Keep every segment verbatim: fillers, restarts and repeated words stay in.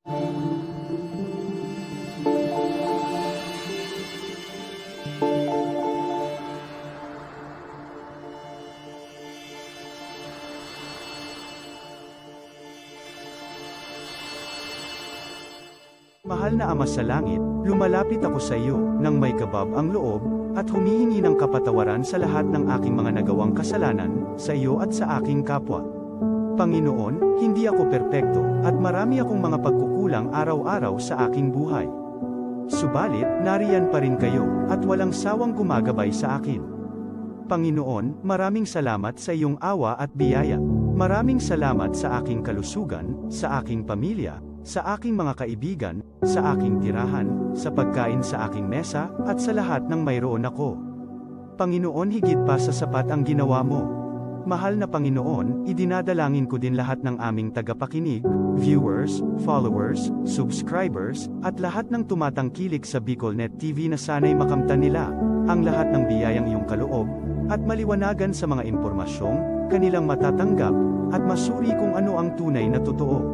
Mahal na Ama sa Langit, lumalapit ako sa iyo nang may kabab ang loob, at humihingi ng kapatawaran sa lahat ng aking mga nagawang kasalanan, sa iyo at sa aking kapwa. Panginoon, hindi ako perpekto, at marami akong mga pagkukulang araw-araw sa aking buhay. Subalit, nariyan pa rin kayo, at walang sawang gumagabay sa akin. Panginoon, maraming salamat sa iyong awa at biyaya. Maraming salamat sa aking kalusugan, sa aking pamilya, sa aking mga kaibigan, sa aking tirahan, sa pagkain sa aking mesa, at sa lahat ng mayroon ako. Panginoon, higit pa sa sapat ang ginawa mo. Mahal na Panginoon, idinadalangin ko din lahat ng aming tagapakinig, viewers, followers, subscribers, at lahat ng tumatangkilik sa BicolNet T V na sana'y makamtan nila ang lahat ng biyayang iyong kaloob, at maliwanagan sa mga impormasyong kanilang matatanggap, at masuri kung ano ang tunay na totoo.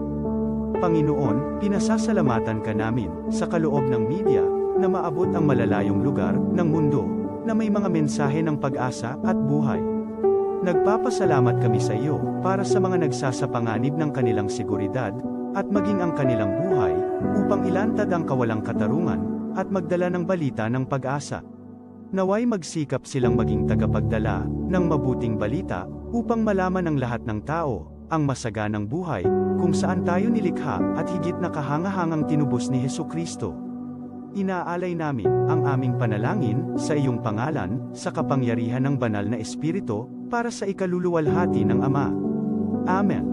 Panginoon, pinasasalamatan ka namin sa kaloob ng media na maabot ang malalayong lugar ng mundo na may mga mensahe ng pag-asa at buhay. Nagpapasalamat kami sa iyo para sa mga nagsasapanganib ng kanilang seguridad at maging ang kanilang buhay upang ilantad ang kawalang katarungan at magdala ng balita ng pag-asa. Naway magsikap silang maging tagapagdala ng mabuting balita upang malaman ng lahat ng tao ang masaganang buhay kung saan tayo nilikha at higit na kahangahangang tinubos ni Jesu-Cristo. Inaalay namin ang aming panalangin sa iyong pangalan, sa kapangyarihan ng Banal na Espiritu, para sa ikaluluwalhati ng Ama. Amen.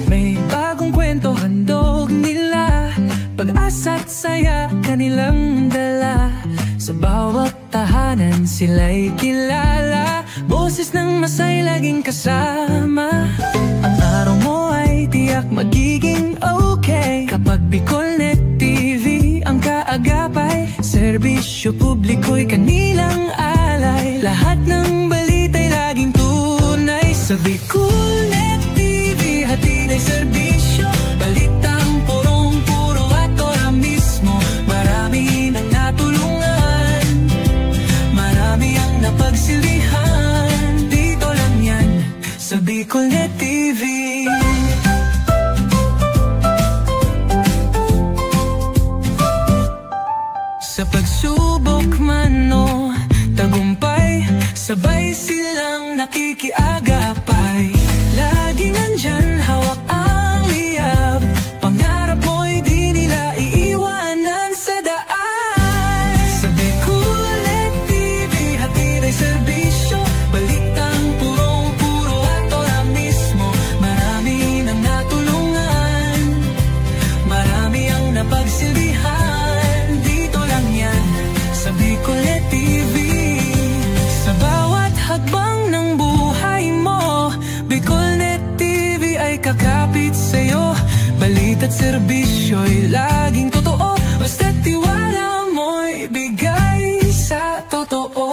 May bagong kwento handog nila, pag-asa't saya kanilang dala. Sa bawat tahanan sila'y kilala, boses ng masay laging kasama. Ang araw mo ay tiyak magiging okay kapag BicolNet T V ang kaagapay. Serbisyo publiko'y kanilang alay, lahat ng balita'y laging tunay. Sa BicolNet T V, hatid ay serbisyo, balitang purong-puro at ora mismo. Marami nang natulungan, marami ang napagsilbihan. Dito lang yan, sa BicolNet T V. Sa pagsubok man o tagumpay, sabay silang nakikiagapay. Laging nandyan, hawak ang liyab, pangarap mo'y di nila iiwanan sa daan. Sa BicolNet T V, hatid ay serbisyo, balitang purong-puro at ora mismo. Marami nang natulungan, marami ang napagsilbihan. Dito lang yan, sa BicolNet T V. Sa bawat hakbang ng buhay mo, BicolNet T V ay kakapit sa'yo. Balita't serbisyo'y laging totoo, basta't tiwala mo'y bigay sa totoo.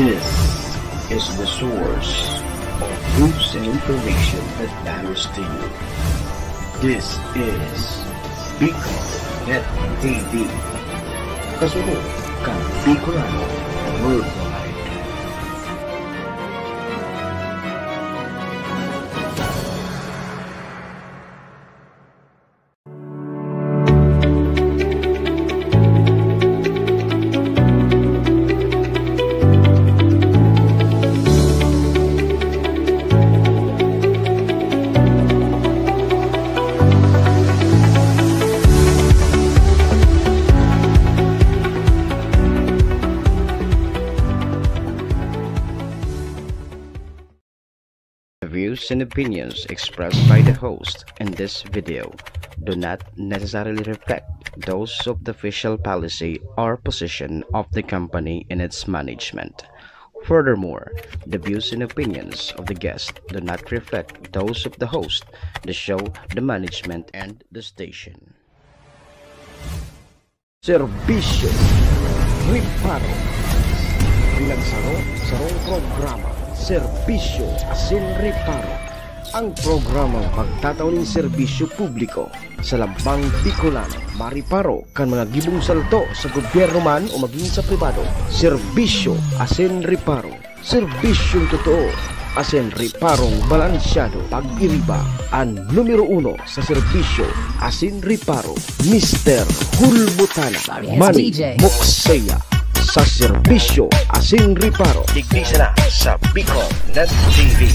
This is the source of news and information that matters to you. This is Bicol Net T V. Kasunod kan Bicolano Worldwide. The views and opinions expressed by the host in this video do not necessarily reflect those of the official policy or position of the company in its management. Furthermore, the views and opinions of the guest do not reflect those of the host, the show, the management, and the station. Serbisyo Reparo. Pinagsaro-sarong programa, Serbisyo asin Reparo. Ang programang magtatao nin serbisyo publiko sa lambang Bicolano, mareparo kan mga gibong salto sa gobyerno man o magin sa pribado. Serbisyo asin Reparo. Serbisyong totoo asin reparong balansyado. Pag-iriba an numero uno sa serbisyo asin reparo, Mister Hulbutana, Sorry, it's Manny D J. Moksea. Sa serbisyo asin reparo, digdi sana sa Bicol Net T V.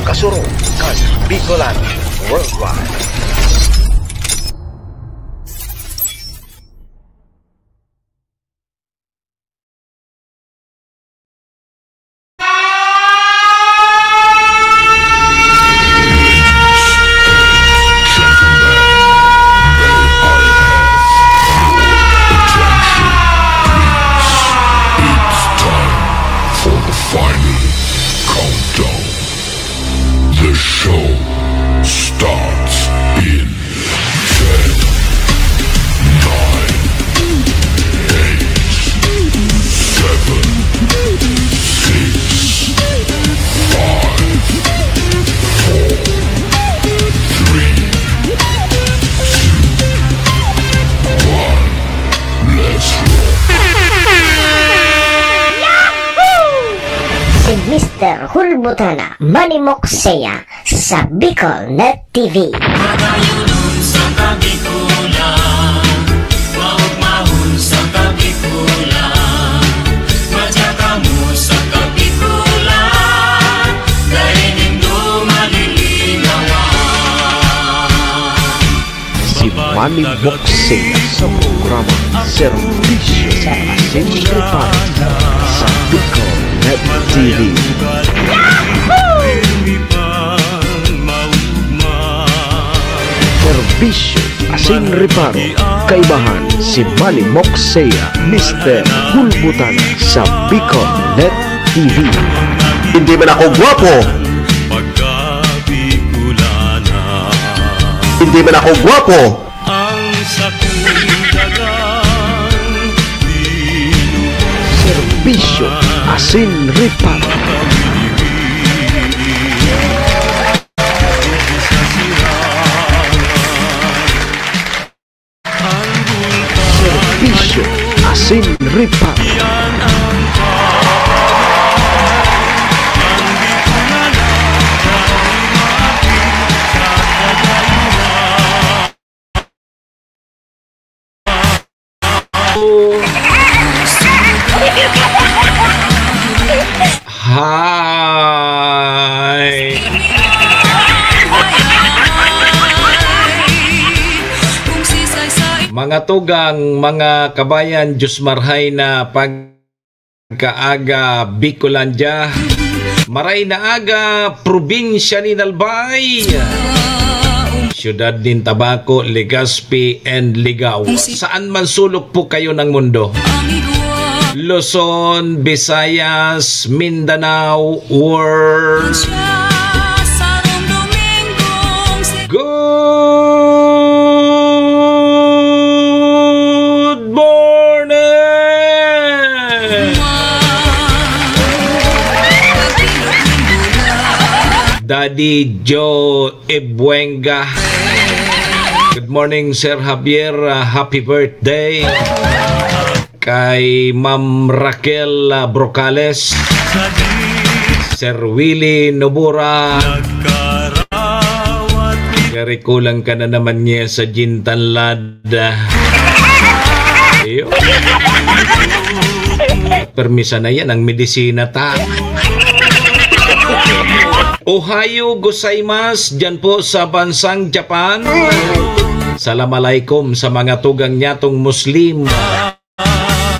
Kasurog kan Bicolano Worldwide. It's time for the final countdown. The show starts in ten, nine, eight, seven, six, five, four, three, two, one. Let's roll. Si Mister Hulbutana, Manny Moksea, sa Bicol Net T V. Madayunon sa Kabikulan, maugmahon sa Kabikulan, madya kamo sa Kabikulan, dai nindo malilinawan. Si Manny Moksea sa programa Serbisyo asin Reparo sa Bicol Net T V. Serbisyo asin Reparo, kaibahan si Manny Moksea, Mister Hulbutana sa Bicol Net T V. Hindi man ako gwapo. Hindi man ako gwapo. Serbisyo asin reparo. Serbisyo asin reparo. Hi! Mga tugang, mga kabayan, Diyos marhay na pagkaaga, Bicolandia. Maray na aga, probinsya nin Albay, syudad nin Tabaco, Legazpi, and Ligao. Saan man sulok po kayo ng mundo, Luzon, Visayas, Mindanao, world. Good morning! Daddy Joe Ebuenga. Good morning, Sir Javier. Ah, happy birthday kay Ma'am Raquel, ah, Brocales, Sir Willie Nobura. Kari kulang ka na naman niya sa Jintan Lad. Iyo. Permisa na yan, ang medisina ta. Ohayo gozaimasu, dyan po sa bansang Japan. Salam alaikum sa mga tugang nyatong Muslim.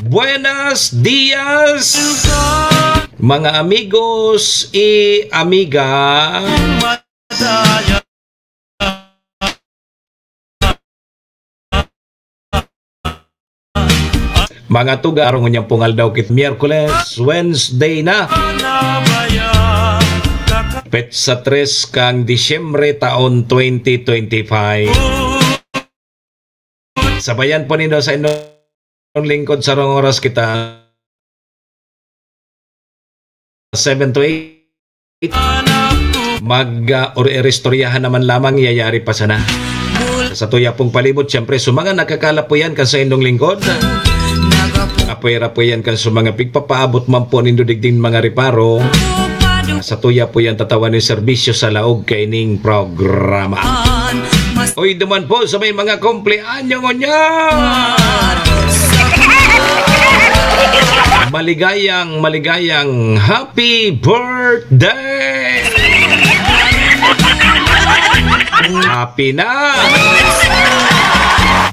Buenos dias, mga amigos y amiga. Mga tugang, arong ngunyan pong aldaw kit Miyerkules, Wednesday na. Petsa tres kan Disyembre taon twenty twenty-five. Sabayan po nindo sa inyong lingkod sa rong oras kita. Seven to eight. Mag, ah, or-, oristoryahan naman lamang, iyayari pa sana. Sa satuya pong palibot, siyempre, sa mga nakakalapuyan kan saindong lingkod. Apwera po yan kan sa mga pigpapaabot man po nindo digding mga reparo. Sa satuya po yan tatawan ni serbisyo sa laog kaining programa. Oy, duman po sa may mga kumpleanyo ngunyan. Maligayang, maligayang happy birthday! Happy na!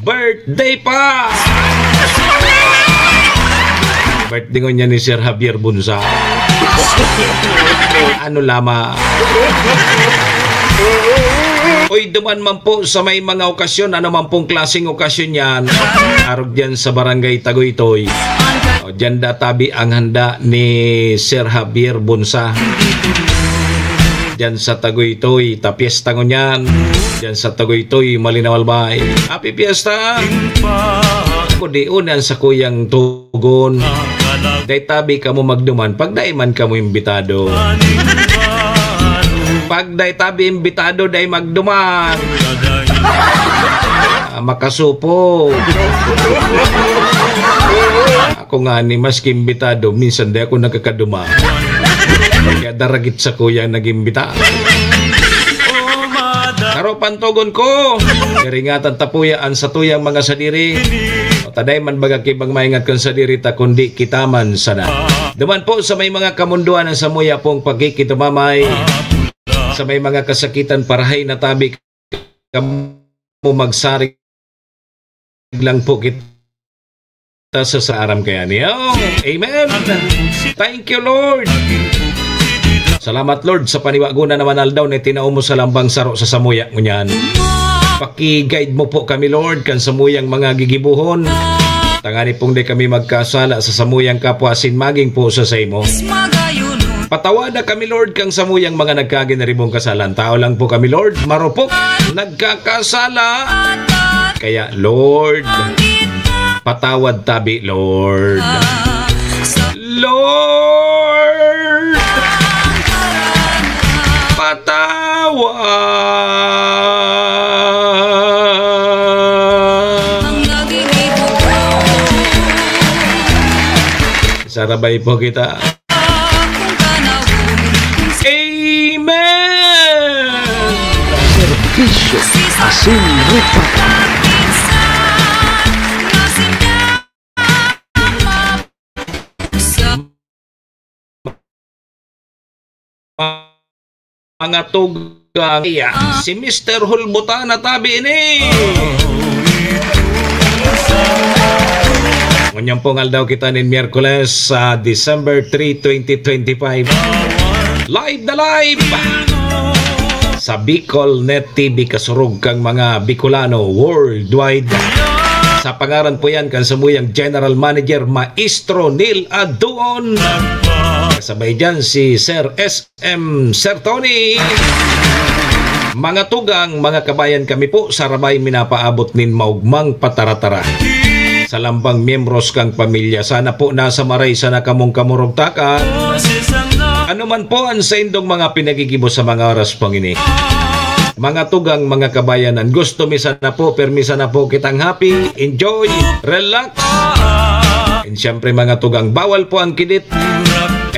Birthday pa! Birthday ngunyan ni Sir Javier Bunsa. Ano lama? Oy, duman man po sa may mga okasyon, ano man pong klaseng okasyon yan, arog dyan sa Barangay Tagoytoy. O, dyan da tabi ang handa ni Sir Javier Bunsa. Dyan sa Tagoytoy, ta piyesta ngunyan. Dyan sa Tagoytoy, Malinao, Albay. Happy Fiesta! Ako di unan sa kuyang tugon. Dai tabi kamo magduman pag dai man kamo imbitado. Pag dai tabi imbitado, dai magduman. Ah, makasupo. Ako nga ni, maski imbitado, minsan di ako nakakaduman. Kaya daragit sa kuya nag-imbita. Karo pantogon ko, iringatan ta puya an satuyang mga sadiri. O taday man baga kibang maingat kan sadiri ta, kundi kita man sana. Duman po sa may mga kamundoan ang samuya pong pagkikitumamay. Sa may mga kasakitan, parahay na tabi kamo, magsarig lang po kita sa, sa aram kaya niyo. Amen. Thank you, Lord. Salamat, Lord, sa paniwago na naman aldaw na itinao mo sa lambang saro sa samuya ngunyan. Paki-guide mo po kami, Lord, kan samuyang mga gigibohon. Tangani pong di kami magkasala sa samuyang kapwa asin magin po sa saimo. Patawada kami, Lord, kang samuyang mga nagkaginaribong kasalan. Tao lang po kami, Lord, marupok, nagkakasala. Kaya, Lord, patawad tabi, Lord. Lord, patawad. Sarabay po kita. Amen! Serbisyo asin rupa. Mga tugang, iya, si Mister Hulbutana tabi ini. Ngunyan pong aldaw kita nin Miyerkules, sa December three, twenty twenty-five. Live na live! Sa Bicol Net T V, kasurog kang mga Bicolano worldwide. Sa pangaran po yan, kan samuyang General Manager, Maestro Neil Aduon. Kasabay dyan si Sir S M Sir Tony. Mga tugang, mga kabayan, kami po sa Rabay minapaabot nin maugmang pataratara. Sa lambang miyembros kang pamilya, sana po nasa maray sana kamong kamurugtakan. Ano man po ang saindong mga pinagigibo sa mga oras pong ini. Mga tugang, mga kabayan, ang gusto mi sana po, permi sana po kitang happy, enjoy, relax. And syempre, mga tugang, bawal po ang kidit.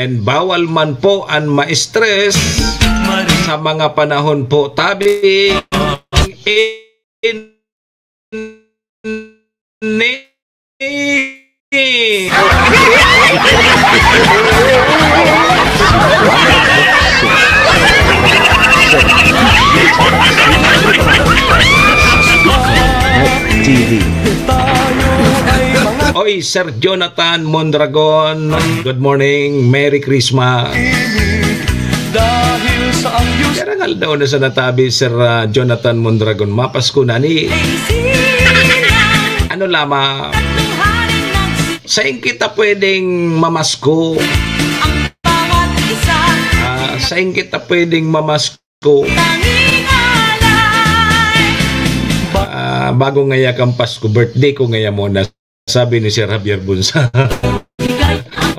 And bawal man po an ma-stress sa mga panahon po tabi. Ini T V. Oy, Sir Jonathan Mondragon, good morning, Merry Christmas. Dahil sa ang Diyos. Karangal daw na sa natabi, Sir, ah, Jonathan Mondragon. Mapasko na ni. Ano lamang? Sain kita pwedeng mamasko? Ang bawat isa. Ah, sain kita pwedeng mamasko? Tanging alay. Ah, bago ngaya kan Pasko, birthday ko ngaya muna, sabi ni Sir Javier Bunsa.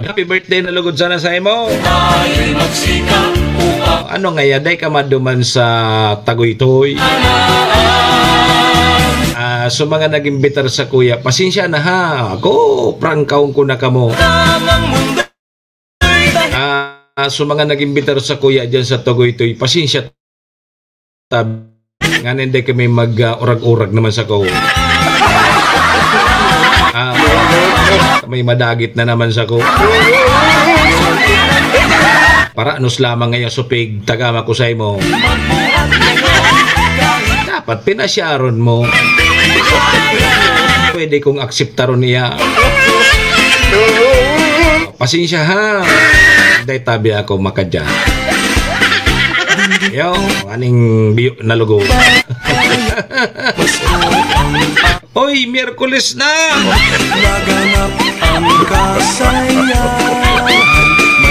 Happy birthday na lugod sana sa imo. Tayo'y magsikap upang Ano ngaya, dai ka maduman sa Tagoytoy? Ah, so mga nag-imbitar sa kuya, pasensya na ha. Ako, prangkahon ko na kamo. Ah, so mga nag-imbitar sa kuya dyan sa Tagoytoy, pasensya ta. Nganing dai kami mag, ah, urag-urag naman sako. Ah, may madagit na naman sako. Paranos lamang ngaya supig, tagama ko sa imo. Dapat pinasyaron mo. Pwede kong akseptaron niya. Pasensya ha. Dai tabi ako makadya. Yo, aning biyo na lugo. Oy, Miyerkules na! Laganap ang kasayahan.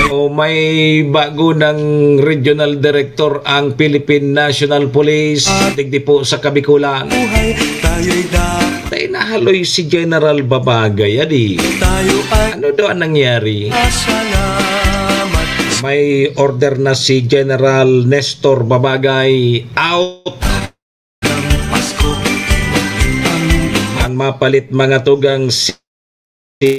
O, may bago ng regional director ang Philippine National Police digdi po sa Kabikulan. Buhay, tayo'y da- Tay nahaloy si General Babagay, adi. Tayo ay Ano daw ang nangyari? Salamat. May order na si General Nestor Babagay, out. Ang mapalit, mga tugang, si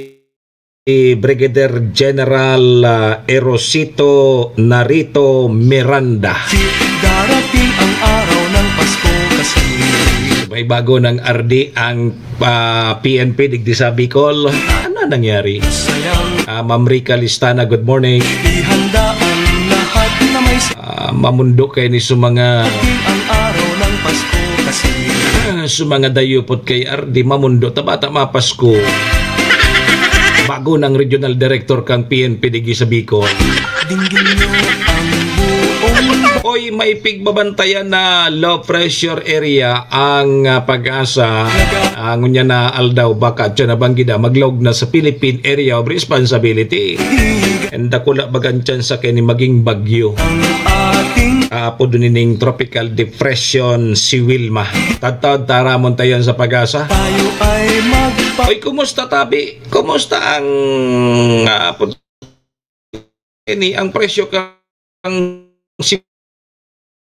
Brigadier General, ah, Erosito Narito Miranda. Darating ang araw ng Pasko kasi. May bago ng R D ang, ah, P N P digdi sa Bicol. Ano nangyari? Sayang. Ah, Ma'am Rica Listana, good morning. Ihanda ang lahat na may sa- Ah, mamundo kayo ni sa mga Ang araw ng Pasko kasi. Ah, sa mga dayupot kay R D, mamundo, ta bata mapasko. Bago ng regional director kang P N P digdi sa Bicol. Dinggin niyo ang buong Oy, may pigbabantayan na low pressure area ang, ah, PAGASA. Ah, ngunyan na aldaw, baka siya nabanggida, maglaog na sa Philippine Area of Responsibility. And dakula bagang tsansa kini maging bagyo. Ang ating Ah, apod nining tropical depression si Wilma. Tadtaod taramon ta yan sa PAGASA. Tayo ay magpa- Oy, kumusta, tabi? Kumusta ang, ah, apod ini, ang presyo kang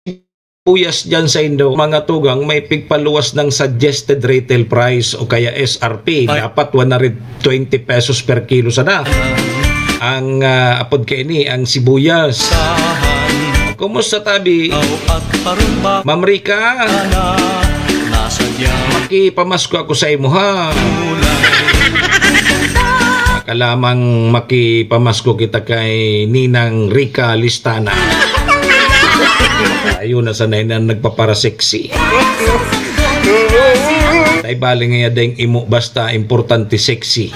sibuyas dyan sa Indo, mga tugang, may pigpaluwas ng suggested retail price o kaya S R P. Ay. Dapat one hundred twenty pesos per kilo sana. Ang, ah, apod kaini, ang sibuyas. Kumusta, tabi? Ma'am Rica? Makipamasko ako sa imo, ha? Kalamang makipamasko kita kay Ninang Rica Listana. Ayun na sanay na nagpapara-sexy. Tay bali nga yadeng imo basta importante sexy.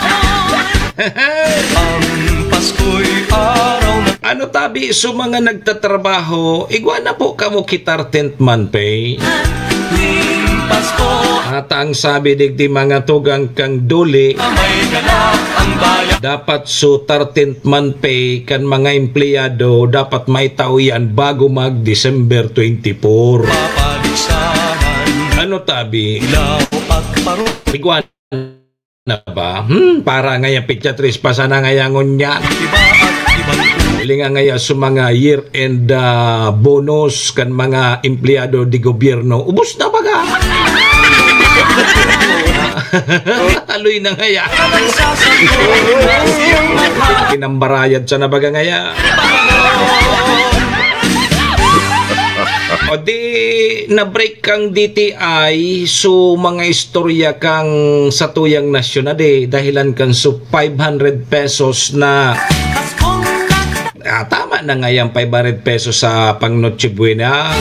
Ang Pasko'y araw na Ano tabi, so mga nagtatrabaho, igwa na po kamo ki thirteenth month pay? Tuwing Pasko, At ang sabi digdi, mga tugang, kang Dole, may ganap ang bayan. Dapat so thirteenth month pay kan mga empleyado, dapat may tao yan bago mag December twenty-four. Papaligsahan, Ano tabi? Ilaw at paro- Igwa na ba? Hmm, para ngaya pitsa tres pa sana ngaya ngunyan. Iba at ibang Huli nga ngaya sa mga year-end, ah, bonus kan mga empleyado de gobyerno. Ubos na baga. Taloy na ngaya. Pinambarayad sa na baga ngaya. O di, na-break kang D T I, so mga istorya kang satuyang nasyon na di, dahilan kan so five hundred pesos na, ah, tama na nga yung five hundred pesos sa pang Noche Buena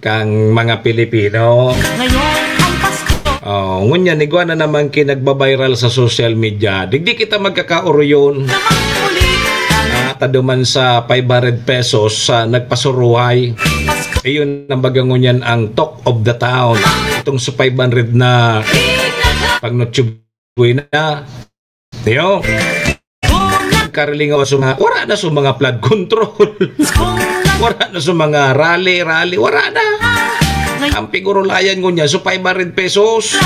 kang mga Pilipino. Oh, ngunyan, igwa na naman ki nagba-viral sa social media. Digdi kita magkakaoroyon. Ah, taduman sa five hundred pesos sa nagpasuruhay. Iyon ang baga ngunyan ang talk of the town. Itong sa five hundred na pang Noche Buena. Yo. Karilingaw sa mga, wala na sa mga flood control. Wala na sa mga rally, rally. Wala na. Ang pigurulayan ko niya, so five hundred pesos.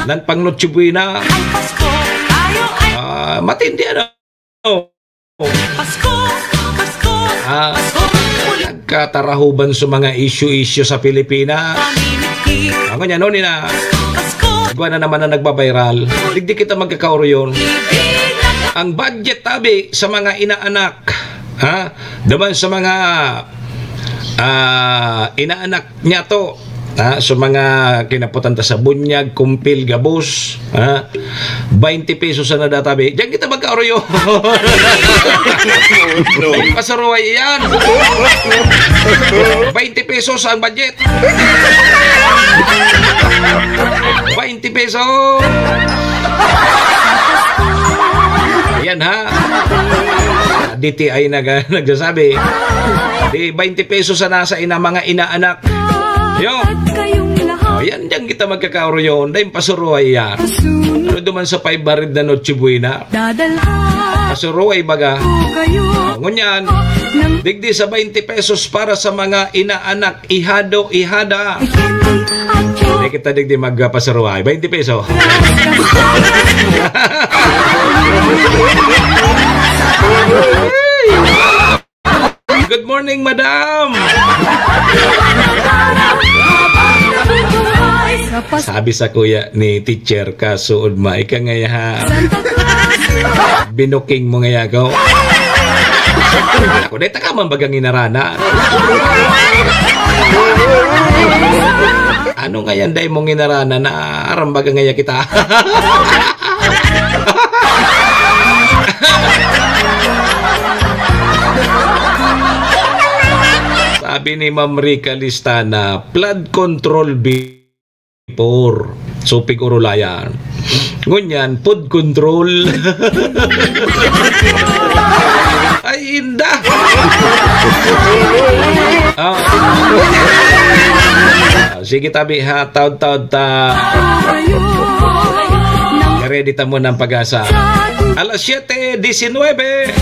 Nan pang Noche Buena. Ah, matindi ano. Ah, nagkatarahuban sa mga issue-issue sa Pilipinas. Ako niya, no, ni na. Igwa na naman na nagbabiral. Digdi kita magkakauriyon. Ang budget, tabi, sa mga inaanak, ha? Duman sa mga, ah, inaanak niya to, ha? Sa mga kinaputan ta sa bunyag, kumpil, gabos, ha? Baynte pesos sana databi. Diyan kita magkauriyon. Pasaruhay yan. Baynte pesos ang budget. Baynte pesos. Ayan ha. D T I nag-, nagsasabi. Di baynte pesos sana sa ina, mga inaanak. Yo. Ayan, diyan kita magkakauriyon. Dahil pasuruhay yan. Pero duman sa five hundred na Noche Buena. Pasuruhay baga. Ngunyan, digdi sa baynte pesos para sa mga inaanak, ihado, ihada. Hindi kita digdi magpasaruhay. Baynte peso. Good morning, madam. Sabi sa kuya ni teacher, kasuod ma, ika ngaya ha. Binuking mo ngaya ko. Ako, dahil taka man bagang inarana. Ano ngayan dahil mong inarana na aram baga ngaya kita? Sabi ni Ma'am Rica Listana, flood control before. So, pig-urulayan. Ngunyan, food control. Ay, inda! Ah. Ah, sige, tabi, ha. Taod-taod ta. Ready ta muna ang pag-asa. Alas siyete disinwebe.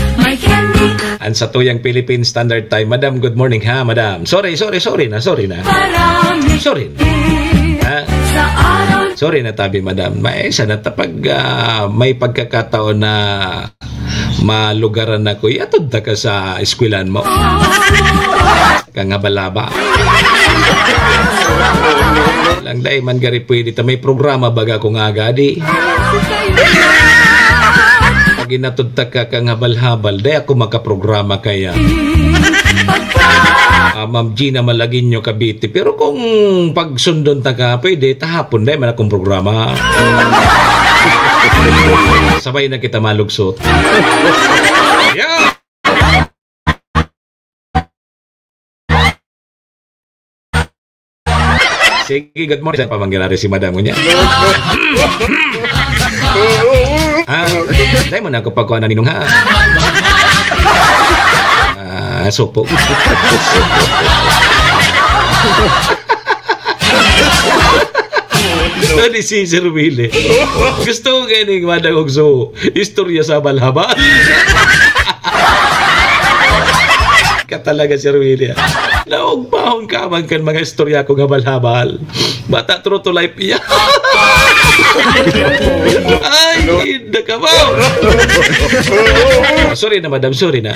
Ang satuyang Philippine Standard Time. Madam, good morning, ha, madam. Sorry, sorry, sorry na, sorry na. Sorry na. Ha? Sorry na, tabi, madam. May sana ta pag, ah, may pagkakataon na malugaran ako, iatod ta ka sa eskwelahan mo. Kang habal-habal. Lang dai man gari pwede ta may programa baga kung aga, di. Pag inatod ta ka kang habal-habal, dai ako makaprograma kaya. Ah, Ma'am Gina Malagueño, Cavite. Pero kung pagsundon ta ka, pwede, tahapon, dai man akong programa. Sabay na kita malugsot. Yeah! Sige, good morning. Sa pamanggirari si madam ko niya. Ah, dahil mo na ako pagkuha na ninong ha. Ah, supo. Ano si Sir Willie? Gusto ko kayo ning madam og so, istorya sa habal-habal. Ka talaga, Sir Willie, ah. Naugmahon ka man kan mga istorya kong habal-habal. Bata, true to life iya. Ay, hindi ka ba? Sorry na, madam. Sorry na.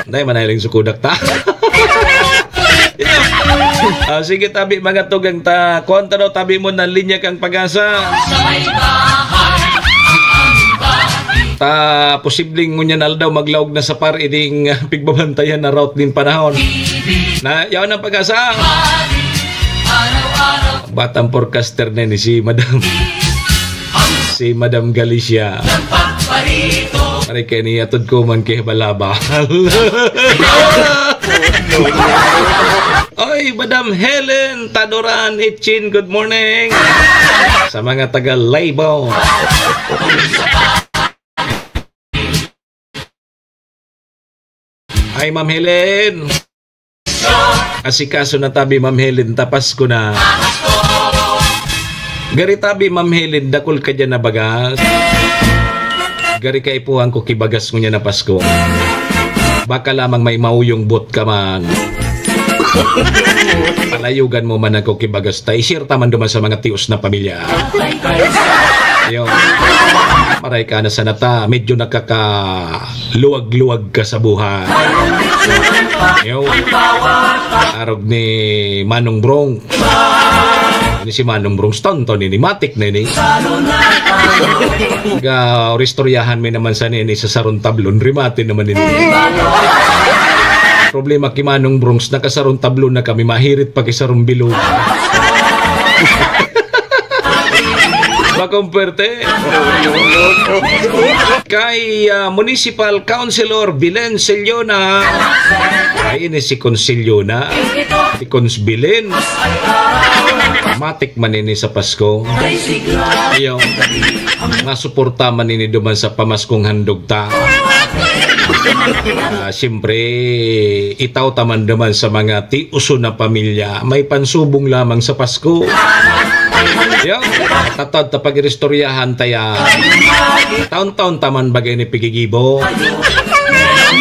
Dahil manahiling sukudak ta. Ah, sige, tabi, mga tugang ta. Kuwan ta daw, tabi mo na linya kang pag-asa. Ta, posibleng ngunyan aldaw maglaog na sa par ining, ah, pigbabantayan na route nin panahon. Na, yaon ang pag-asa. Batang forecaster na ni si Madam. Si Madam Galicia. Pare, kaya niya, tod ko man kay Balaba. Oy, Madam Helen Tadoran Itchin, good morning. Sa mga taga Laybon. Ay, Ma'am Helen. Asikaso na tabi, Ma'am Helen. Tapas ko na. Gari tabi, Ma'am Helen. Dakul ka dyan na bagas. Gari kaipuhan ko ki bagas ngunyan na Pasko. Baka lamang may mauyong bot ka man. Palayogan mo man ako ki bagas ta. I-share ta man duman sa mga tios na pamilya. Yo. Maray ka na sana ta. Medyo nakakaluwag-luwag ka sa buhay. Yo. Arog ni Manong Brong. Ini si Manong Brong, tonto nini, matik na ini. Ga, oristoryahan mi naman sa nini sa sarong tablon, remate naman ini. Problema ki Manong Brong, nakasarong tablon na kami, mahirit pa ki sarong bilog. Bakong pwerte. Kay, ah, Municipal Councilor Bilen Selyona. Ay, ini si Konselyona. Si Kons Bilen. Matik man ini sa Pasko. Iyo. Nga suporta man ini duman sa pamaskong handog ta. Ah, siyempre, itaw ta man duman sa mga tiuso na pamilya. May pansubong lamang sa Pasko. Yo, tatad ta pag-iristoryahan ta yan. Taon-taon ta man bagay ni pigigibo.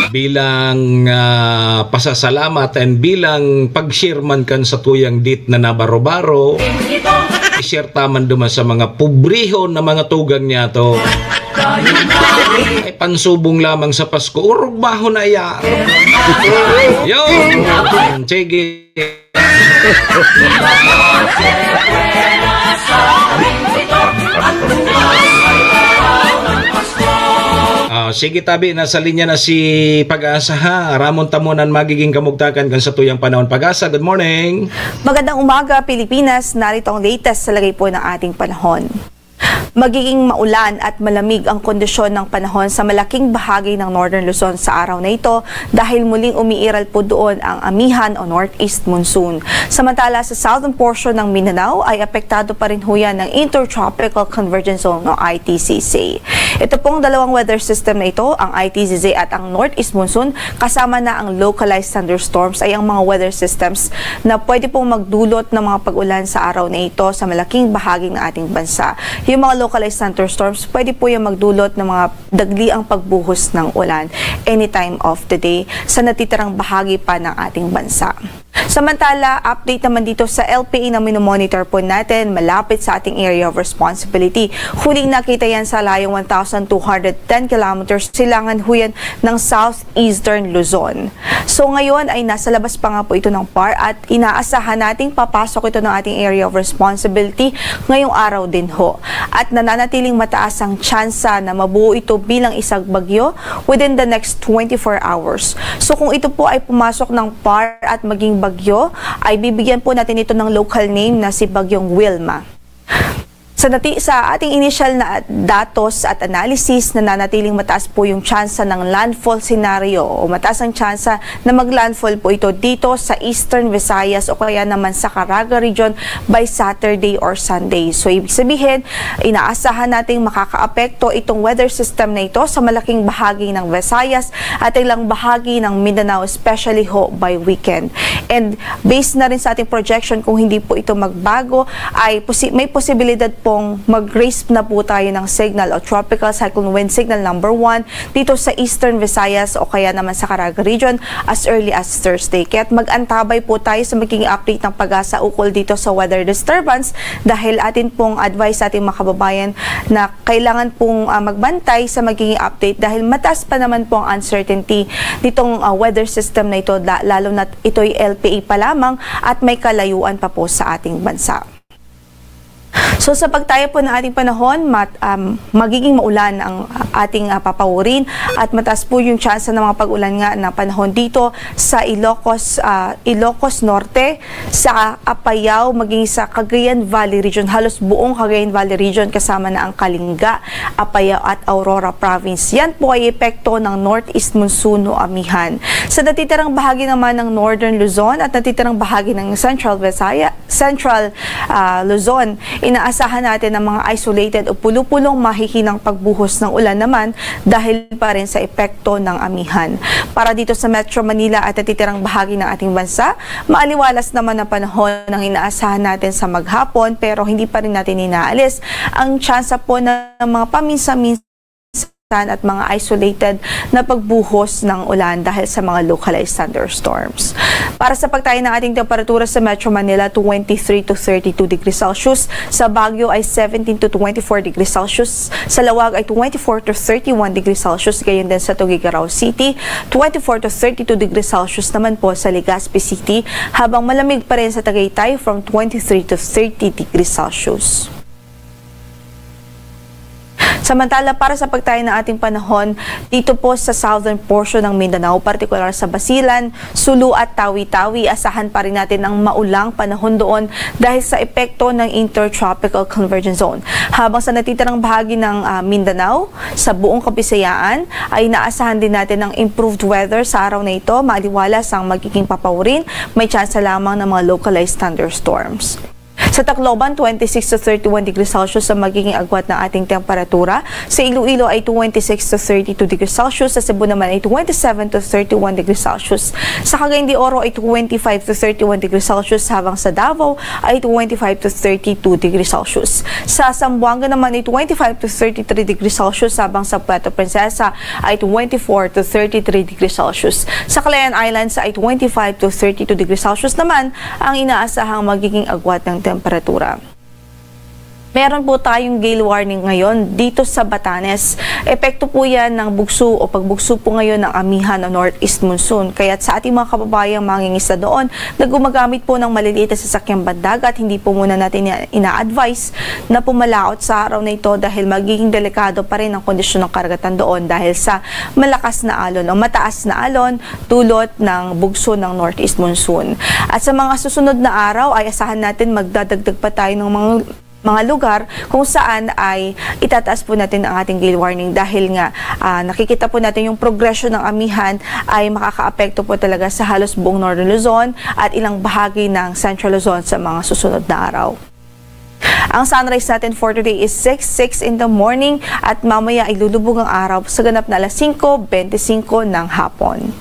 Bilang, ah, pasasalamat and bilang pag-share man kan sa tuyang dit na nabaro-baro, i-share ta man duman sa mga pobrehon na mga tugang niya to. Ay, pansubong lamang sa Pasko. Urog baho na iya. Yo! Sige. Ah, sige, tabi, nasa linya na si Pag-asa, ha. Ramon tamonan magiging kamugtakan kan satuyang panahon. Pag-asa, good morning. Magandang umaga, Pilipinas. Narito ang latest sa lagay po ng ating panahon. Magiging maulan at malamig ang kondisyon ng panahon sa malaking bahagi ng Northern Luzon sa araw na ito dahil muling umiiral po doon ang amihan o northeast monsoon. Samantala, sa southern portion ng Mindanao ay apektado pa rin ho yan ng Intertropical Convergence Zone o I T C Z. Ito pong dalawang weather system na ito, ang I T C Z at ang northeast monsoon, kasama na ang localized thunderstorms, ay ang mga weather systems na pwede pong magdulot ng mga pag-ulan sa araw na ito sa malaking bahagi ng ating bansa. Yung mga localized thunderstorms, pwede po yung magdulot ng mga dagliang pagbuhos ng ulan any time of the day sa natitirang bahagi pa ng ating bansa. Samantala, update naman dito sa L P A na minomonitor po natin, malapit sa ating area of responsibility. Huling nakita yan sa layong one thousand two hundred ten kilometers, silangan ho yan ng southeastern Luzon. So ngayon ay nasa labas pa nga po ito ng par at inaasahan nating papasok ito ng ating area of responsibility ngayong araw din ho. At nananatiling mataas ang tsansa na mabuo ito bilang isang bagyo within the next twenty-four hours. So kung ito po ay pumasok ng par at maging bagyo, ay bibigyan po natin ito ng local name na si Bagyong Wilma. Sa nati-, sa ating initial na datos at analysis, nananatiling mataas po yung tsansa ng landfall scenario o mataas ang tsansa na mag-landfall po ito dito sa Eastern Visayas o kaya naman sa Caraga Region by Saturday or Sunday. So, ibig sabihin, inaasahan nating makakaapekto itong weather system na ito sa malaking bahagi ng Visayas at ilang bahagi ng Mindanao, especially ho by weekend. And based na rin sa ating projection, kung hindi po ito magbago, ay posi-, may posibilidad pong mag-raise na po tayo ng signal o Tropical Cyclone Wind Signal number one dito sa Eastern Visayas o kaya naman sa Caraga Region as early as Thursday. Kaya't mag-antabay po tayo sa magiging update ng PAGASA ukol dito sa weather disturbance dahil atin pong advice sa ating mga kababayan na kailangan pong, ah, magbantay sa magiging update dahil mataas pa naman po ang uncertainty nitong, ah, weather system na ito, la-, lalo na't ito'y L P A pa lamang at may kalayuan pa po sa ating bansa. So, sa pagtaya po ng ating panahon, mat-, um, magiging maulan ang ating, ah, papaurin at mataas po yung tsansa ng mga pag-ulan nga na panahon dito sa Ilocos, ah, Ilocos Norte, sa Apayao, maging sa Cagayan Valley Region. Halos buong Cagayan Valley Region kasama na ang Kalinga, Apayao at Aurora Province. Yan po ay epekto ng northeast monsoon o amihan. Sa natitirang bahagi naman ng Northern Luzon at natitirang bahagi ng Central Visaya, Central, ah, Luzon, inaasahan natin ang mga isolated o pulo-pulong mahihinang pagbuhos ng ulan naman dahil pa rin sa epekto ng amihan. Para dito sa Metro Manila at natitirang bahagi ng ating bansa, maaliwalas naman ang panahon ang inaasahan natin sa maghapon, pero hindi pa rin natin inaalis ang tsansa po ng mga paminsan-minsan at mga isolated na pagbuhos ng ulan dahil sa mga localized thunderstorms. Para sa pagtayo ng ating temperatura sa Metro Manila, twenty-three to thirty-two degrees Celsius, sa Baguio ay seventeen to twenty-four degrees Celsius, sa Laoag ay twenty-four to thirty-one degrees Celsius, gayon din sa Tuguegarao City, twenty-four to thirty-two degrees Celsius naman po sa Legazpi City, habang malamig pa rin sa Tagaytay from twenty-three to thirty degrees Celsius. Samantala, para sa pagtayo ng ating panahon, dito po sa southern portion ng Mindanao, partikular sa Basilan, Sulu at Tawi-Tawi, asahan pa rin natin ang maulang panahon doon dahil sa epekto ng Intertropical Convergence Zone. Habang sa natitirang bahagi ng, ah, Mindanao, sa buong Kabisayaan, ay inaasahan din natin ang improved weather sa araw na ito, maliwalas ang magiging papaurin, may tsansa lamang ng mga localized thunderstorms. Sa Tacloban, twenty-six to thirty-one degrees Celsius ang magiging agwat ng ating temperatura. Sa Iloilo ay twenty-six to thirty-two degrees Celsius. Sa Cebu naman ay twenty-seven to thirty-one degrees Celsius. Sa Cagayan de Oro ay twenty-five to thirty-one degrees Celsius, habang sa Davao ay twenty-five to thirty-two degrees Celsius. Sa Zamboanga naman ay twenty-five to thirty-three degrees Celsius, habang sa Puerto Princesa ay twenty-four to thirty-three degrees Celsius. Sa Kalayaan Islands ay twenty-five to thirty-two degrees Celsius naman ang inaasahang magiging agwat ng temperatura. Meron po tayong gale warning ngayon dito sa Batanes. Epekto po yan ng bugso o pagbugso po ngayon ng amihan o northeast monsoon. Kaya sa ating mga kababayang mangingisda doon na gumagamit po ng maliliit na sasakyang pandagat, hindi po muna natin ina-, ina-advise na pumalaot sa araw na ito dahil magiging delikado pa rin ang kondisyon ng karagatan doon dahil sa malakas na alon o mataas na alon dulot ng bugso ng northeast monsoon. At sa mga susunod na araw ay asahan natin magdadagdag pa tayo ng mga, mga lugar kung saan ay itataas po natin ang ating gale warning dahil nga, ah, nakikita po natin yung progresyon ng amihan ay makakaapekto po talaga sa halos buong Northern Luzon at ilang bahagi ng Central Luzon sa mga susunod na araw. Ang sunrise natin for today is six, six in the morning at mamaya ay lulubog ang araw sa ganap na alas singko bente singko ng hapon.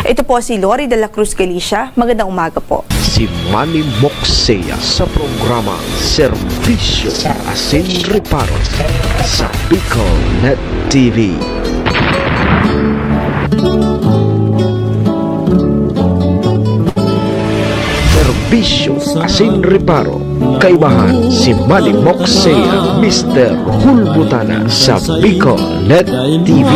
Ito po si Lori de la Cruz Galicia. Magandang umaga po. Si Manny Moxea sa programa Serbisyo Asin Reparo sa Bicol Net T V. Serbisyo Asin Reparo. Kaibahan si Manny Moxea, Mister Hulbutana sa Bicol Net T V.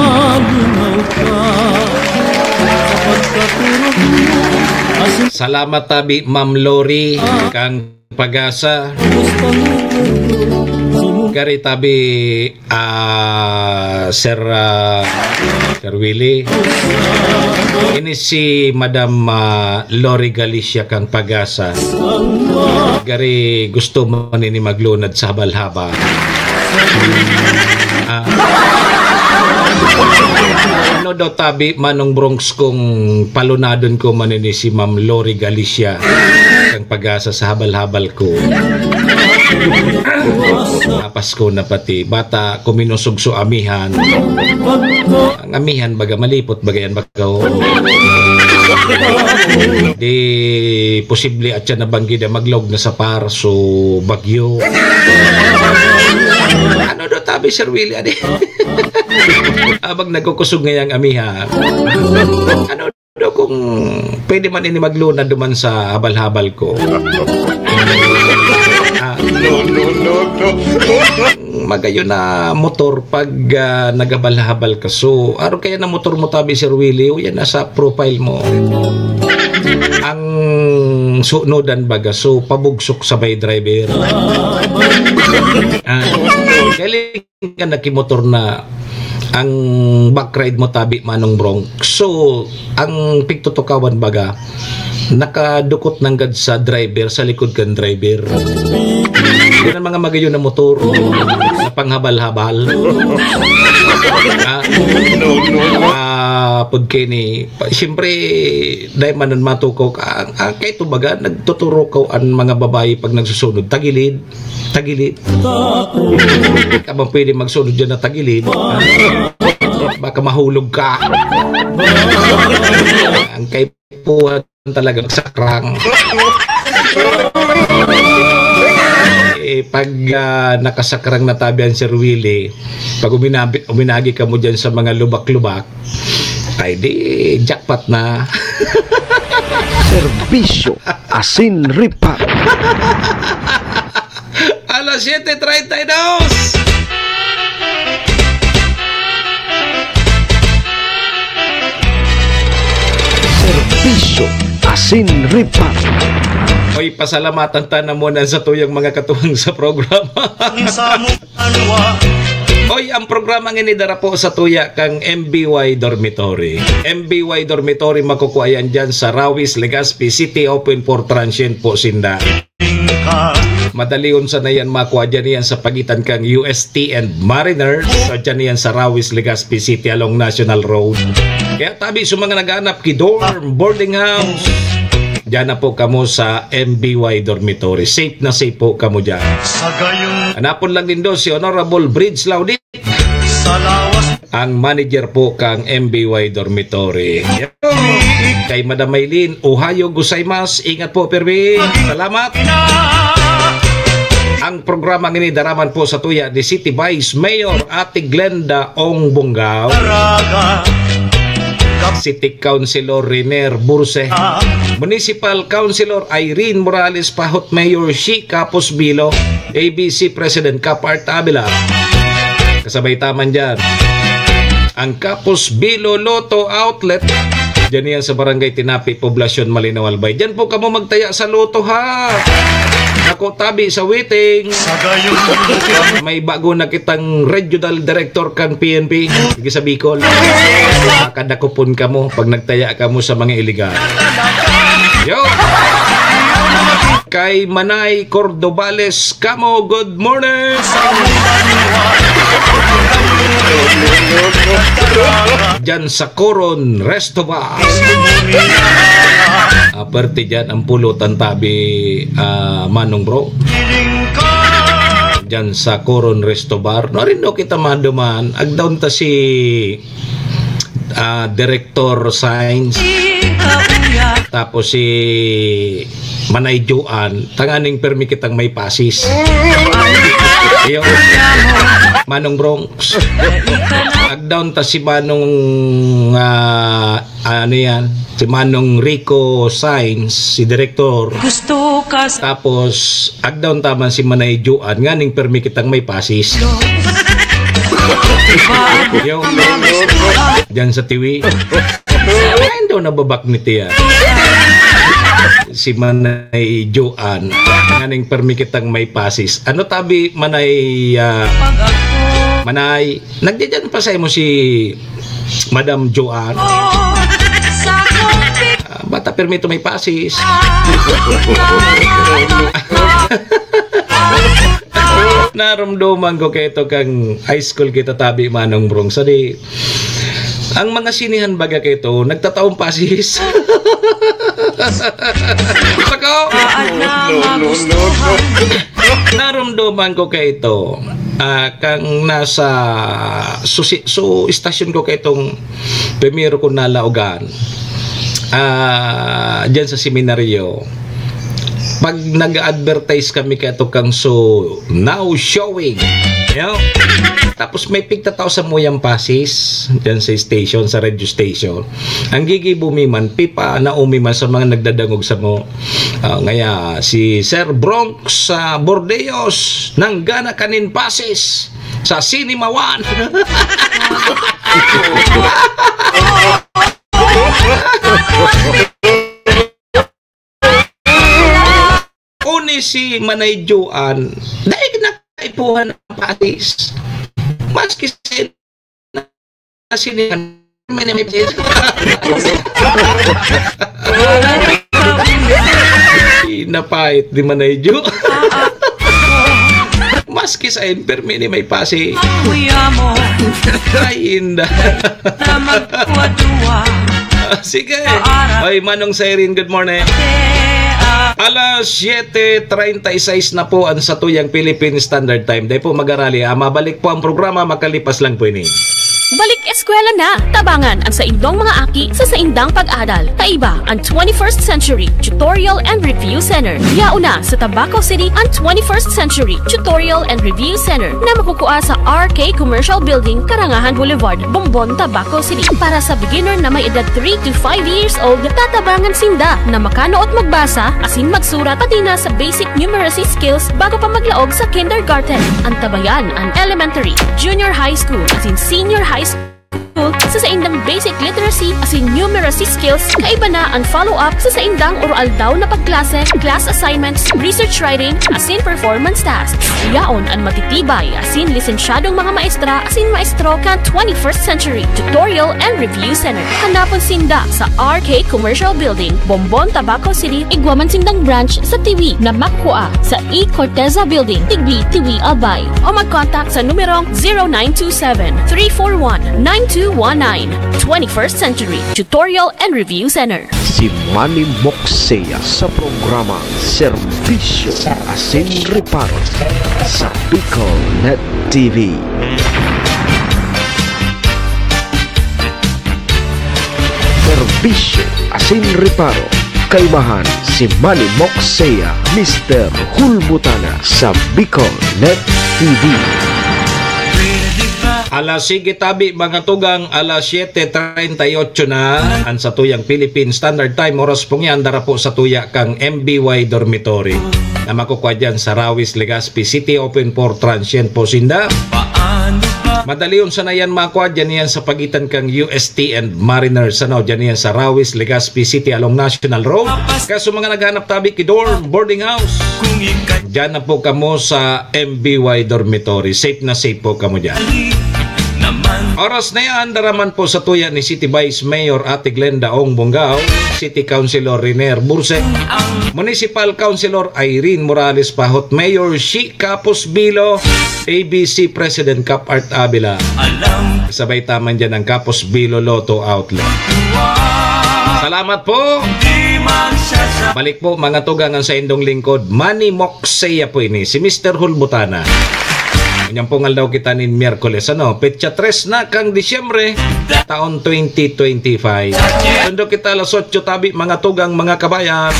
Salamat tabi, Ma'am Lori, kan Pagasa. Gari tabi, ah, Sir, ah, Sir Willie. Ini si Madam, ah, Lori Galicia kan Pagasa. Gari gusto man ini maglunad sa habal-habal. Ah. Ano daw tabi, Manong Bronx, kung palunadon ko man ini si Ma'am Lori Galicia kan Pagasa sa habal-habal ko? Pasko na pati. Bata, kuminosog so amihan. Ang amihan, baga malipot, baga yan, baga, oh. Di posible at siya nabanggid na maglaog na sa par, so bagyo. Ano daw tabi, Sir Willie, adi? Abang nagkukusog ngayang amihan. Ano daw kung pwede man ini maglunad duman sa habal-habal ko? Ah. No, no, no, no. Magayon na motor pag, ah, naghabal-habal ka. So, aro kaya na motor mo tabi, Sir Willie? O yan, nasa profile mo. Ang sunodan baga, so, pabugsok sa may driver. Ah, galing ka nakimotor na ang back ride mo tabi, Manong Bronx. So, ang pigtutukawan baga, nakadukot nanggad sa driver, sa likod kan driver. Yan ang mga magayon na motor na panghabal-habal. Ah, ah, pagkini, pa-, siyempre, dahil man ang matukaw ka, ang, ang kay ito baga, nagtuturukaw ang mga babae pag nagsusunod, tagilid, tagilid. Ka bang pwede magsunod dyan na tagilid? Baka mahulog ka. Ang kaipuhan talaga, magsakrang. Eh, Pag, ah, nakasakrang na tabi an Sir Willie, pag uminabi-, uminagi kamo dyan sa mga lubak-lubak, ay di, jackpot na. Serbisyo, asin ripa. Alas siete treinta y dos. Serbisyo, asin ripa. Oy, pasalamatan ta na muna sa tuyang mga katuwang sa programa. Oy, ang programa ngini dara po sa tuya kang M B Y Dormitory. M B Y Dormitory, makukua yan dyan sa Rawis, Legazpi City, open for transient po sinda. Madalion sana yan makua, dyan yan sa pagitan kang U S T and Mariners. So, dyan yan sa Rawis, Legazpi City along National Road. Kaya tabi sa mga naghahanap ki dorm, boarding house, dyan na po kamo sa M B Y Dormitory. Safe na safe po kamo dyan. Sa gayong Hanapon lang nindo si Honorable Bridge Laudit, sa lawas ang manager po kang M B Y Dormitory. Kay Madam Maylene, ohayo gozaimasu. Ingat po, Pervin. Salamat. Ang programa ngini dara man po sa tuya ni City Vice Mayor Ate Glenda Ong Bongao, City Councilor Riner Burse, Municipal Councilor Irene Morales Pahot, Mayor Shi Capos Bilo, A B C President Cap Art Avila. Kasabay ta man dyan ang Capos Bilo Lotto Outlet. Dyan yan sa Barangay Tinapi, Poblacion, Malinaw, Albay. Dyan po kamo magtaya sa lotto, ha? Ako tabi sa waiting. May bago na kitang regional director kan P N P. Sige sa Bicol. Makadakopon kamo pag nagtaya kamo sa mga iligal. Yo! Kay Manay Cordobales kamo, good morning! Diyan sa Coron Resto Bar. Ah, perte diyan ang pulutan tabi, ah, Manong Bro. Diyan sa Coron Resto Bar. No, rin daw kita maduman. Agdaon ta si ah, Director Science. Tapos si Manay Joan, tanganing permi kitang may pasis. Iyo, Manong Bronx. Agdaon ta si Manong, ah, ano yan? Si Manong Rico Science, si Director. Gusto ka sa Tapos, agdaon ta man si Manay Joan, nganing permi kitang may pasis. Yo. Diyan sa Tiwi. Ayun daw nababak ni Tia. Si Manay Joan, nganing permi kitang may pasis. Ano tabi, Manay, ah, Manay, nagdadyan pa sa imo si Madam Joan? Ah, bata permi to may pasis. Narumduman ko kaito kang high school kita tabi, Manong Brong. Sa di, ang mga sinihan baga kaito, nagtataong pasis. Saka, narumduman ko kaito. Ah, kang nasa susi-, so, istasyon ko kaitong primero kong nalaogan. Ah, diyan sa seminaryo. Pag nag-advertise kami kaito kang so, now showing. Yo. Tapos may pigtatao sa muyang pasis, diyan sa station, sa radio station. Ang gigibo mi man, pipa, naumi man sa mga nagdadangog sa mo. Ah, ngaya, si Sir Bronx sa Bordeos, nanggana kanin pasis sa Cinema One. Uni si Manay Joan, dahil nakaipuhan ang patis. Maski sin-, sinihan, may na may patis. Napait di Manay Jo. Maski sa impermi ni may pasi. Kuya mo. Ay, inda. Na magkuwa-duwa. Ah, sige. Ay, Manong Siren, good morning. Alas siete treinta y seis na po ang satuyang Philippine Standard Time. Dahil po mag-arali, ah, mabalik po ang programa, makalipas lang po ini. Balik Eskwela na! Tabangan ang saindong mga aki sa saindang pag-adal. Kaiba ang twenty-first Century Tutorial and Review Center. Yaon na sa Tabaco City ang twenty-first Century Tutorial and Review Center na makukua sa R K Commercial Building, Karangahan Boulevard, Bombon, Tabaco City. Para sa beginner na may edad three to five years old, tatabangan sinda na makanood magbasa asin magsurat, pati na sa basic numeracy skills bago pa maglaog sa kindergarten. Antabayan an elementary, junior high school, asin senior high school sa saindang basic literacy asin numeracy skills. Kaiba na an follow-up sa saindang oro-aldaw na pagklase, class assignments, research writing, asin performance tasks. Yaon an matitibay asin lisensyadong mga maestra asin maestro kan twenty-first Century Tutorial and Review Center. Hanapon sinda sa R K Commercial Building, Bombon, Tabaco City, igwa man sindang branch sa Tiwi na makua sa E Corteza Building, Tigbi, Tiwi, Albay. O mag-contact sa numerong zero nine two seven, three four one, nine two one nine. Twenty-first Century Tutorial and Review Center. Si Manny Moxea sa programa Serbisyo asin Reparo sa Bicol Net T V. Serbisyo asin Reparo. Kaibahan si Manny Moxea, Mister Hulbutana sa Bicol Net T V. Alas sige tabi, mga tugang, alas siete treinta y ocho na an satuyang Philippine Standard Time. Oras pong yan, dara po sa tuya kang M B Y Dormitory na makukwa dyan sa Rawis, Legazpi City. Open for transient po sinda. Madali unsa na yan makwa, dyan yan sa pagitan kang U S T and Mariners, ano, dyan yan sa Rawis, Legazpi City along National Road. Kaso mga naghanap tabi ki dorm, boarding house, dyan na po kamo sa M B Y Dormitory. Safe na safe po kamo dyan. Oras na yan, daraman po sa tuya ni City Vice Mayor Ate Glenda Ong Bongao, City Councilor Riner Burse, Municipal Councilor Irene Morales Pahot, Mayor Shi Capos Bilo, A B C President Cap Art Avila. Sabay taman dyan ang Capos Bilo Lotto Outlet. Salamat po. Balik po, mga tugang, ang saindong lingkod, Manny Moxea po ini, si Mister Hulbutana. Inyang pong aldaw kita nin Miyerkules, ano? Petsa tres na kang Disyembre, taon twenty twenty-five. Sundo kita alas otso tabi, mga tugang, mga kabayan.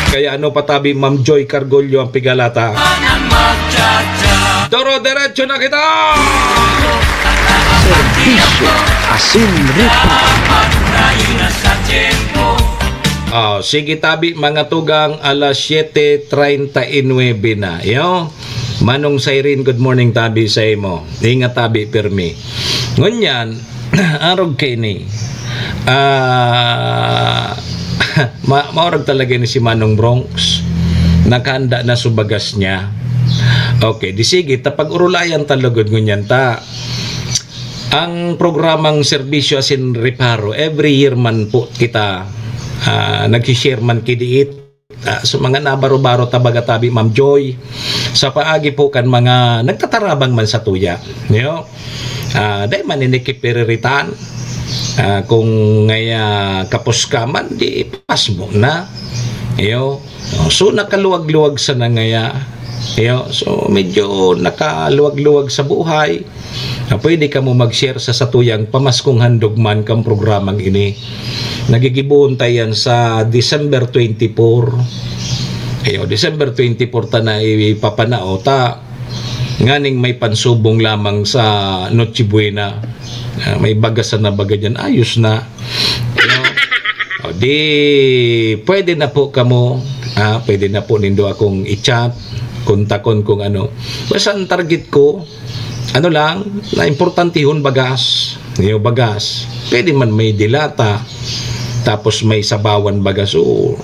Kaya ano pa tabi, Ma'am Joy Cargollo ang pigalata. Doro-derecho na kita! Serbisyo asin ruta. Ah, sige tabi, mga tugang, alas siete treinta y nuebe na. Yo, Manong Siren, good morning tabi sa imo. Ingat tabi, pirmi. Ngunyan, arog kaini. Ah, ma-, maurag talaga ni si Manong Bronx. Nakahanda na sa bagas niya. Okay, di sige, ta pag-urulayan ta lugod ngunyan ta. Ang programang Serbisyo asin Reparo, every year man po kita, ah, nag-share man kidiit. Ah, so mga nabaro-baro ta baga tabi, Ma'am Joy, sa paagi po kan mga nagtatarabang man sa tuya. Yo? Ah, dai man ini kipiriritan. Ah, kung ngaya kapos ka man, di ipas mo na. Yo? So, nakaluwag-luwag sana ngaya. Yo? So, medyo nakaluwag-luwag sa buhay. Na pwede kamo mag-share sa satuyang pamaskong handog man kan programang ini. Nagigibohon ta yan sa December twenty-four. Ayo, December twenty-four ta na ipapanao ta nganing may pansubong lamang sa Noche Buena. Ah, may bagas na baga dyan, ayos na. Ayo. O di, pwede na po kamo, ah, pwede na po nindo akong i-chat, kontakon kung ano. Basta ang target ko, ano lang, na importantehon bagas. Yung bagas, pwede man may dilata, tapos may sabawan bagas, o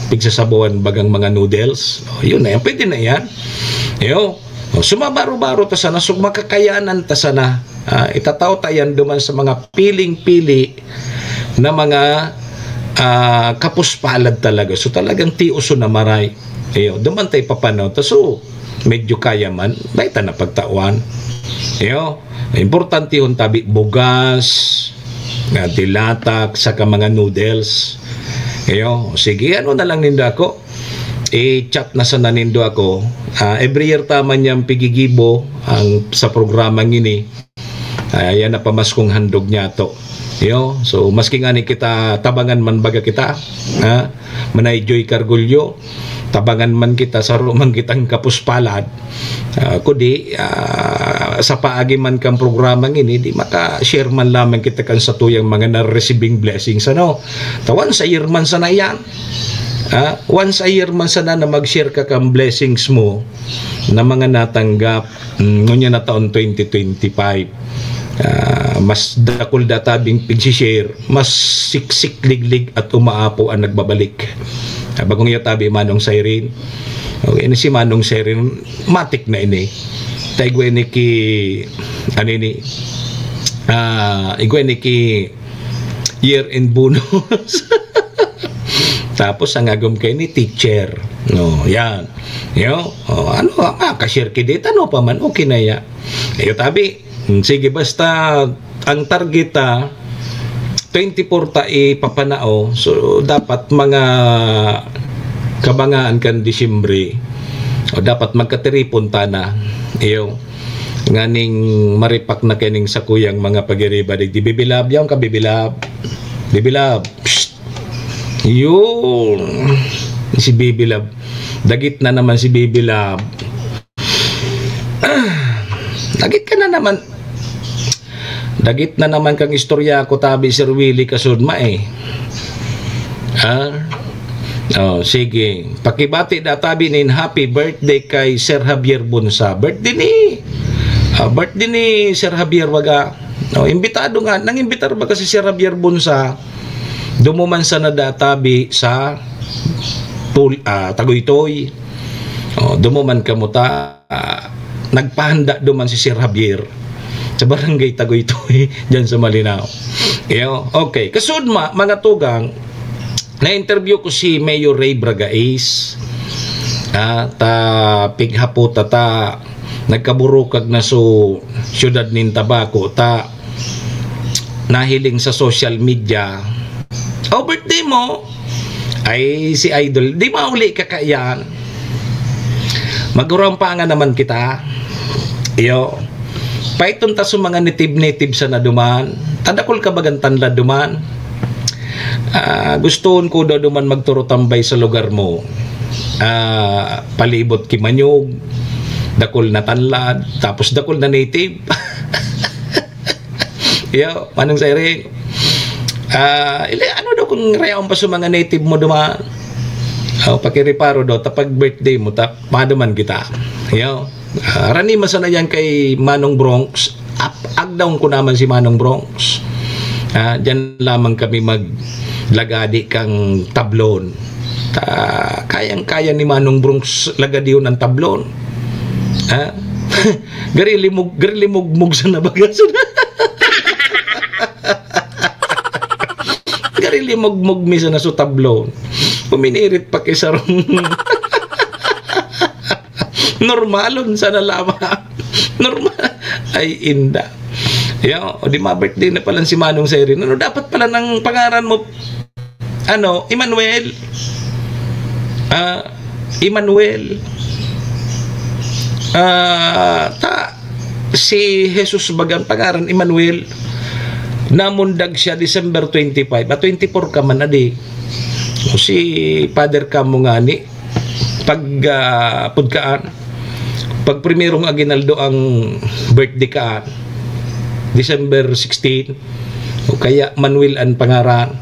pigsasabawan bagang mga noodles. O, yun na yan, pwede na yan. Yo, o, sumabaro-baro ta sana, so makakayanan ta sana. Ah, itatao ta yan duman sa mga piling-pili na mga, ah, kapuspalad talaga. So, talagang tioso na maray. Ayo, duman tayo papanaw ta. So, medyo kaya man, dai ta na pagtawan. Ayo, importantehon tabi bugas, nga dilatak, saka mga noodles. Ayo, sige, ano na lang nindo ako? I-chat na sana nindo ako. Ah, every year ta man niyang pigigibo ang, sa programang ini. Ayan na pamaskong handog niya to. Yo, so maski ngani kita tabangan man baga kita, ha? Manay Joy Cargullo, tabangan man kita, saro man kitang kapuspalad. Ah, kudi, ah, sa paagi man kan programang ini, di maka-share man lamang kita kan satuyang mga na-receiving blessings, ano? Ta once a year man sana yan. Ah, once a year man sana na mag-share ka kan blessings mo na mga natanggap, mm, ngunyan na taon twenty twenty-five. Ah, mas dakul da tabing pigsi-share, mas siksik, liglig at umaapo ang nagbabalik. Ah, bagong iyo tabi, Manong Siren. Okay, ini si Manong Siren, matik na ini. Ta igwa ini ki, ano ini, ah, igwa ini ki year-end bonus. Tapos ang agom kaini teacher. No, yan. Yo, oh, ano, ah, ka-share ki data, no pa man, okay na ya. Iyo tabi. Hmm, sige, basta ang target ta, twenty-four ta ipapanao. So, dapat mga kabangaan kan Disyembre, o dapat magkatiripon ta na. Iyo, nganing maripak na kining sakuyang mga pagiriba, di, di Bibilab, yaon ka, Bibilab. Bibilab. Psst. Yun. Si Bibilab. Dagit na naman si Bibilab. Dagit ka na naman. Dagit na naman kang istorya ko, tabi, Sir Willie Kasudma, eh. Ah? Oh, sige. Pakibati da tabi nin happy birthday kay Sir Javier Bunsa. Birthday ni, ah, birthday ni Sir Javier, baga. Oh, imbitado nga. Nang imbitar baga si Sir Javier Bunsa? Dumuman sana da tabi sa Pul-, ah, Tagoytoy. Oh, dumuman kamo ta, ah, nagpahanda duman si Sir Javier sa Barangay Tagoytoy, dyan sa Malinao. Iyo, okay. Kasudma, mga tugang, na-interview ko si Mayor Ray Bragais. Ah, ta pighapot ta, ta nagkaburukag na so syudad nin Tabaco, ta nahiling sa social media, "Oh, birthday mo? Ay, si Idol, di mauli ka kaiyan? Magurang pa nga naman kita." Iyo. Paiton ta sa mga native-native sana duman. Tadakol ka bagang tanlad duman. Ah, gustoon ko daw duman magturo tambay sa lugar mo. Ah, palibot ki Manyog, dakol na tanlad, tapos dakol na native. Iyo, Manong Siring. Ah, ili, ano daw kung rayaon pa sa mga native mo duman? Oh, pakiriparo daw, ta pag birthday mo, ta, maduman kita. Iyo. Ah, rani masana yan kay Manong Bronx. Ap-, agdaon ko naman si Manong Bronx. Ah, diyan lamang kami maglagadi kang tablon. Ta, kayang-kaya ni Manong Bronx lagadihon ang tablon. Ha? Garilimog, garilimogmog sa nabagas. Garilimogmog mi sana sa tablon. Puminirit pa kay sarong. Normalon sana lamang. Normal. Ay, inda. Yo, o di ma-birthday na pala si Manong Siren. Ano dapat pala ng pangaran mo? Ano, Emmanuel? Ah, Emmanuel. Ah, ta, si Jesus bagang pangaran, Emmanuel. Namundag siya December twenty-five. Ah, twenty-four ka man, adi. O si Father Camo ngani, pag, ah, pudkaan, pag primerong aguinaldo ang birthday ka, December sixteen, o kaya Manuel ang pangaran.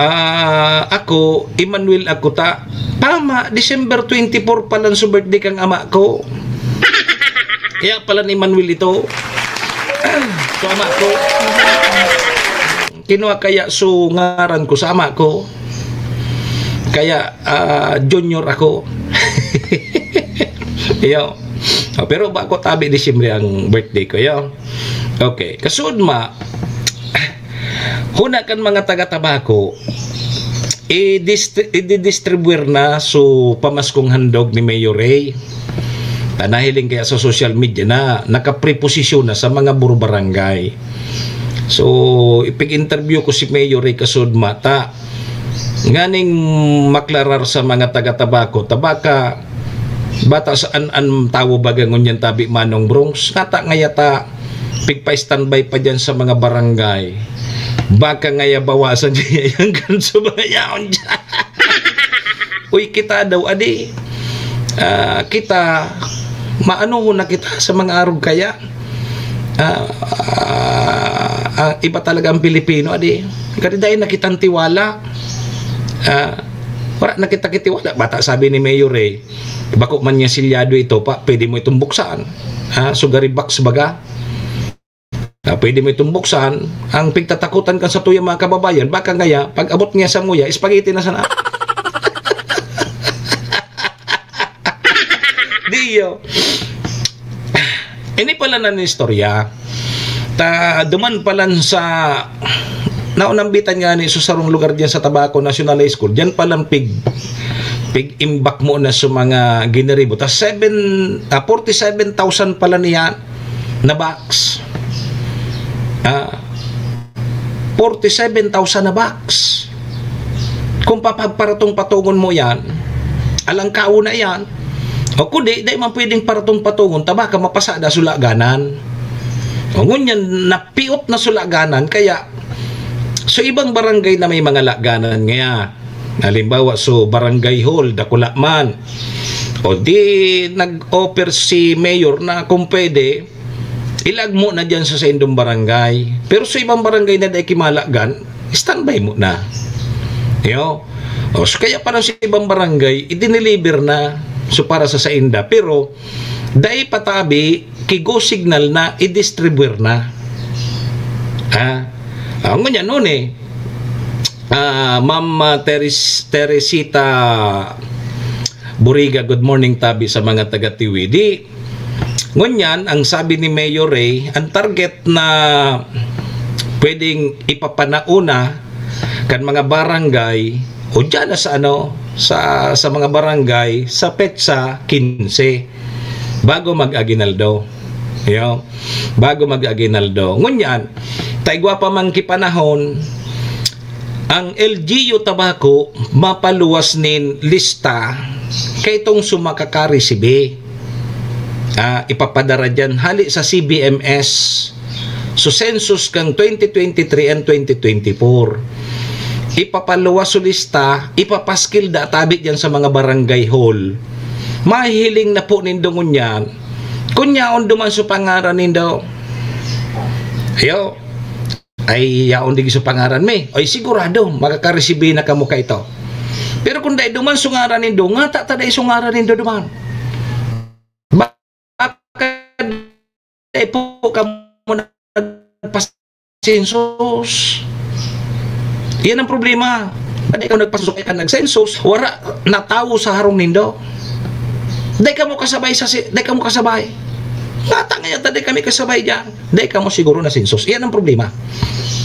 Ah, ako, Emmanuel ako ta. Tama, December twenty-four pala so birthday kang ama ko. Kaya pala ni Manuel ito. So, ama ko. Kinuha kaya so ngaran ko sa ama ko. Kaya, ah, junior ako. Iyo. Oh, pero bako tabi Disyembre ang birthday ko, yo. Okay. Kasud ma, huna kan mga taga Tabaco, i-dist-, i-didistribuyar na so pamaskong handog ni Mayor Ray. Ta nahiling kaya sa social media na nakapreposisyon na sa mga burubarangay. So, ipig-interview ko si Mayor Ray Kasudma, ta nganing maklarar sa mga taga Tabaco, ta baka, bata sa an-an tawo baga ngunyan tabi Manong Bronx, ngata ngaya ta pigpa-standby pa diyan sa mga barangay. Baka ngaya bawasan niya yan kan sa mga yaon diyan. Uy, kita daw, adi. Ah, kita, maanohon na kita sa mga arog kaya. Ah, ah, ah, iba talaga ang Pilipino, adi. Kadi dai na kitang tiwala. Ah, wala na kita kitiwala. Bata sabi ni Mayor eh, bako man niya silyado ito pa, pwede mo itong buksan. Ah, sugary box baga. Ah, pwede mo itong buksan. Ang pigtatakutan kan sa tuya mga kababayan, baka ngaya, pag abot niya sa nguya, spaghetti na sana. Diyo. Ini pala na ni istorya. Ta, duman palan sa naunambitan nga ni sa sarong lugar diyan sa Tabaco National High School. Diyan palang pig, pig-imbak mo na sa mga giniribo. Ta seven, ah, forty-seven thousand pala niya na box. Ah, forty-seven thousand na box. Kung papagparatong-patungon mo yan, alang kauna yan. O kundi, dai man pwedeng paratong-patungon, ta baka mapasada sulaganan. O ngunyan, napiot na sulaganan, kaya sa ibang barangay na may mga laganan ngaya, halimbawa, so barangay hall, dakula man, o di nag-offer si mayor na kung pwede, ilagmo na diyan sa saindong barangay. Pero sa ibang barangay na dai kimalagan, standby mo na. Yo. O, so kaya parang sa ibang barangay, idineliver na. So para sa sainda. Pero, dai patabi, kigo signal na, i-distribuer na. Ha? Ah, ngunyan nun eh. Ah, Ma'am, ah, Teres-, Teresita Buriga, good morning, tabi sa mga taga Tiwi. Di, ngunyan, ang sabi ni Mayor Ray, ang target na pwedeng ipapanauna kan mga barangay o dyan na sa ano, sa, sa mga barangay, sa petsa quince, bago mag-aguinaldo. Yo, bago mag-aguinaldo. Ngunyan, ta igwa pa man ki panahon, ang L G U Tabaco mapaluwas nin lista kaitong sa makakaresibi. Ah, ipapadara diyan hali sa C B M S. So, census kang twenty twenty-three and twenty twenty-four. Ipapaluwas so lista, ipapaskil da tabi diyan sa mga barangay hall. Mahihiling na po nindo ngunyan. Kun yaon duman sa pangaran nindo. Ayo. Ay, yaon digdi sa pangaran mi. Ay, sigurado, makakaresibi na kamo kaito. Pero kung dai duman sa ngaran nindo, ngata ta dai sa ngaran nindo duman. Baka dai po kamo nagpasensus. Yan ang problema. Dai kamo nagpasensus, kaya ka nagsensus, wara natawo sa harong nindo. Dai kamo kasabay sa si-, dai kamo kasabay. Ngata ngaya ta dai kami kasabay diyan. Dai kamo siguro nasensus. Yan ang problema.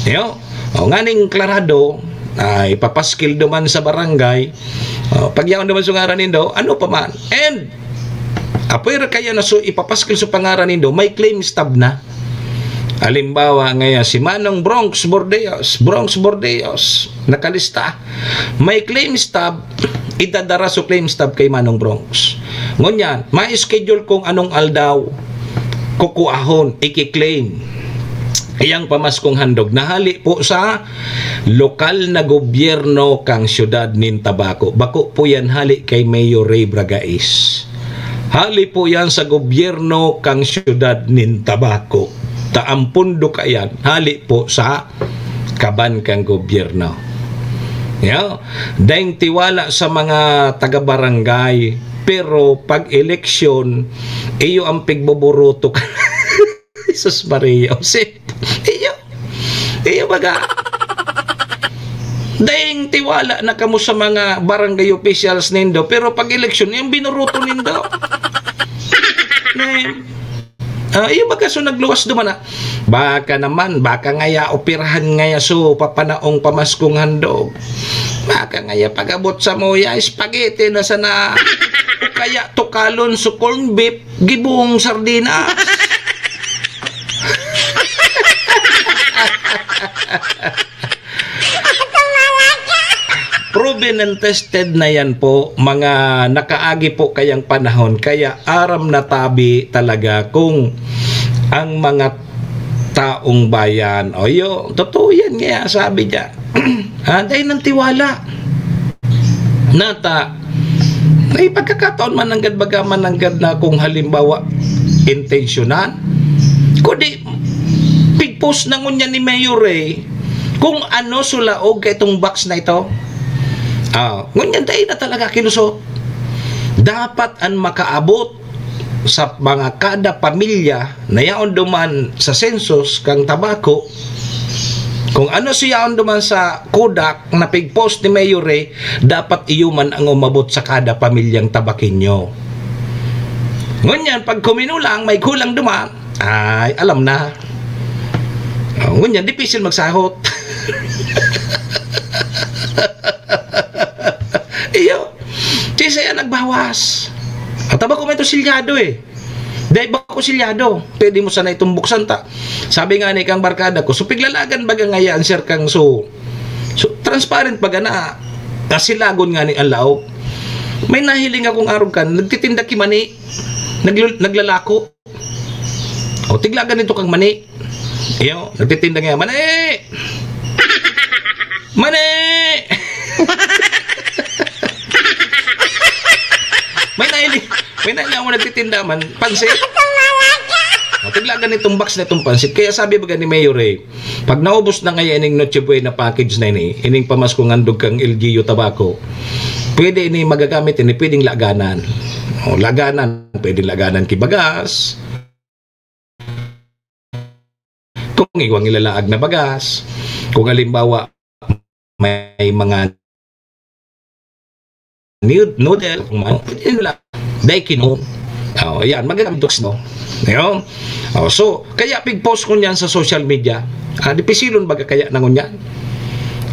Yo. O, nganing klarado, ah, ipapaskil duman sa barangay. O, pag yaon duman sa ngaran nindo, ano pa man. And, apwera kaya na so ipapaskil sa pangaran nindo, may claim stub na. Halimbawa, ngaya si Manong Bronx Bordeos, Bronx Bordeos, nakalista. May claim stub, idadara so claim stub kay Manong Bronx. Ngunyan, ma-schedule kung anong aldaw, kukuahon, iki-claim. Iyang pamaskong handog na hali po sa lokal na gobyerno kang siyudad nin Tabaco. Bako po yan hali kay Mayor Ray Bragais. Hali po yan sa gobyerno kang siyudad nin Tabaco. Ta ang pondo kayan, hali po sa kaban kang gobyerno. Yo, daing tiwala sa mga taga-barangay, pero pag eleksyon, iyo ang pigboboruto ka. Jesus Maria, Jose. Iyo. Iyo baga. Daing tiwala na kamo sa mga barangay officials nindo, pero pag eleksyon, yung binuruto nindo. Ne, ah, iyo baga, so nagluwas duman na. Baka naman, baka ngaya operahan ngaya so papanaong pamaskong handog. Baka ngaya pag-abot sa muya, spaghetti na sana. O kaya tukalon so corned beef, gibong sardinas. Proven and tested na yan po, mga nakaagi po kayang panahon, kaya aram na tabi talaga kung ang mga taong bayan. O, yo, totoo yan nga, sabi niya. Ah, dai nang tiwala. Nata, may pagkakataon man nanggad, baga man nanggad na kung halimbawa, intensyonan. Kundi, pigpost na ngunyan ni Mayor Ray kung ano sulaog kaitong box na ito. Ah, ngunyan dai na talaga kilusot. Dapat an makaabot sa mga kada pamilya na yaon duman sa census kan Tabaco, kung ano siya yaon duman sa CODAC na pigpost ni Mayor Ray, dapat iyo man ang umabot sa kada pamilyang Tabaqueño. Ngunyan, pag kuminulang, may kulang duman, ay, alam na. Oh, ngunyan, dipisil magsahot. Iyo. Kasi siya nagbawas. At Tabaco may to silyado eh. Dai bako silyado. Pwede mo sana itong buksan ta. Sabi nga ni kang barkada ko, so piglalagan baga ngaya an sir kang so, so transparent baga na, na silagon nga ni ang laog. May nahiling akong arog kan, nagtitinda ki mani. Naglu-, naglalako. O, tiglagan nito kang mani. Iyo, nagtitinda nga, "Mani! Mani!" May naili-, may naili ako nagtitinda man, pansit. O, tiglagan nitong box na itong pansit. Kaya sabi baga ni Mayor eh, pag naubos na ngayon ining Noche Buena package na ini, ining pamaskong handog kang L G U Tabaco, pwede ini magagamit ini, pwedeng laganan. O, laganan, pwedeng laganan ki bagas. Kung igwang ilalaag na bagas, kung halimbawa, may mga nud-, noodle, kung ano, pwede nila. Dai kino. Oh, yan, magagamit, no? Ayun. Oh, so, kaya pig-post ko niyan sa social media. Ah, dipisilon baga kaya na ngunyan?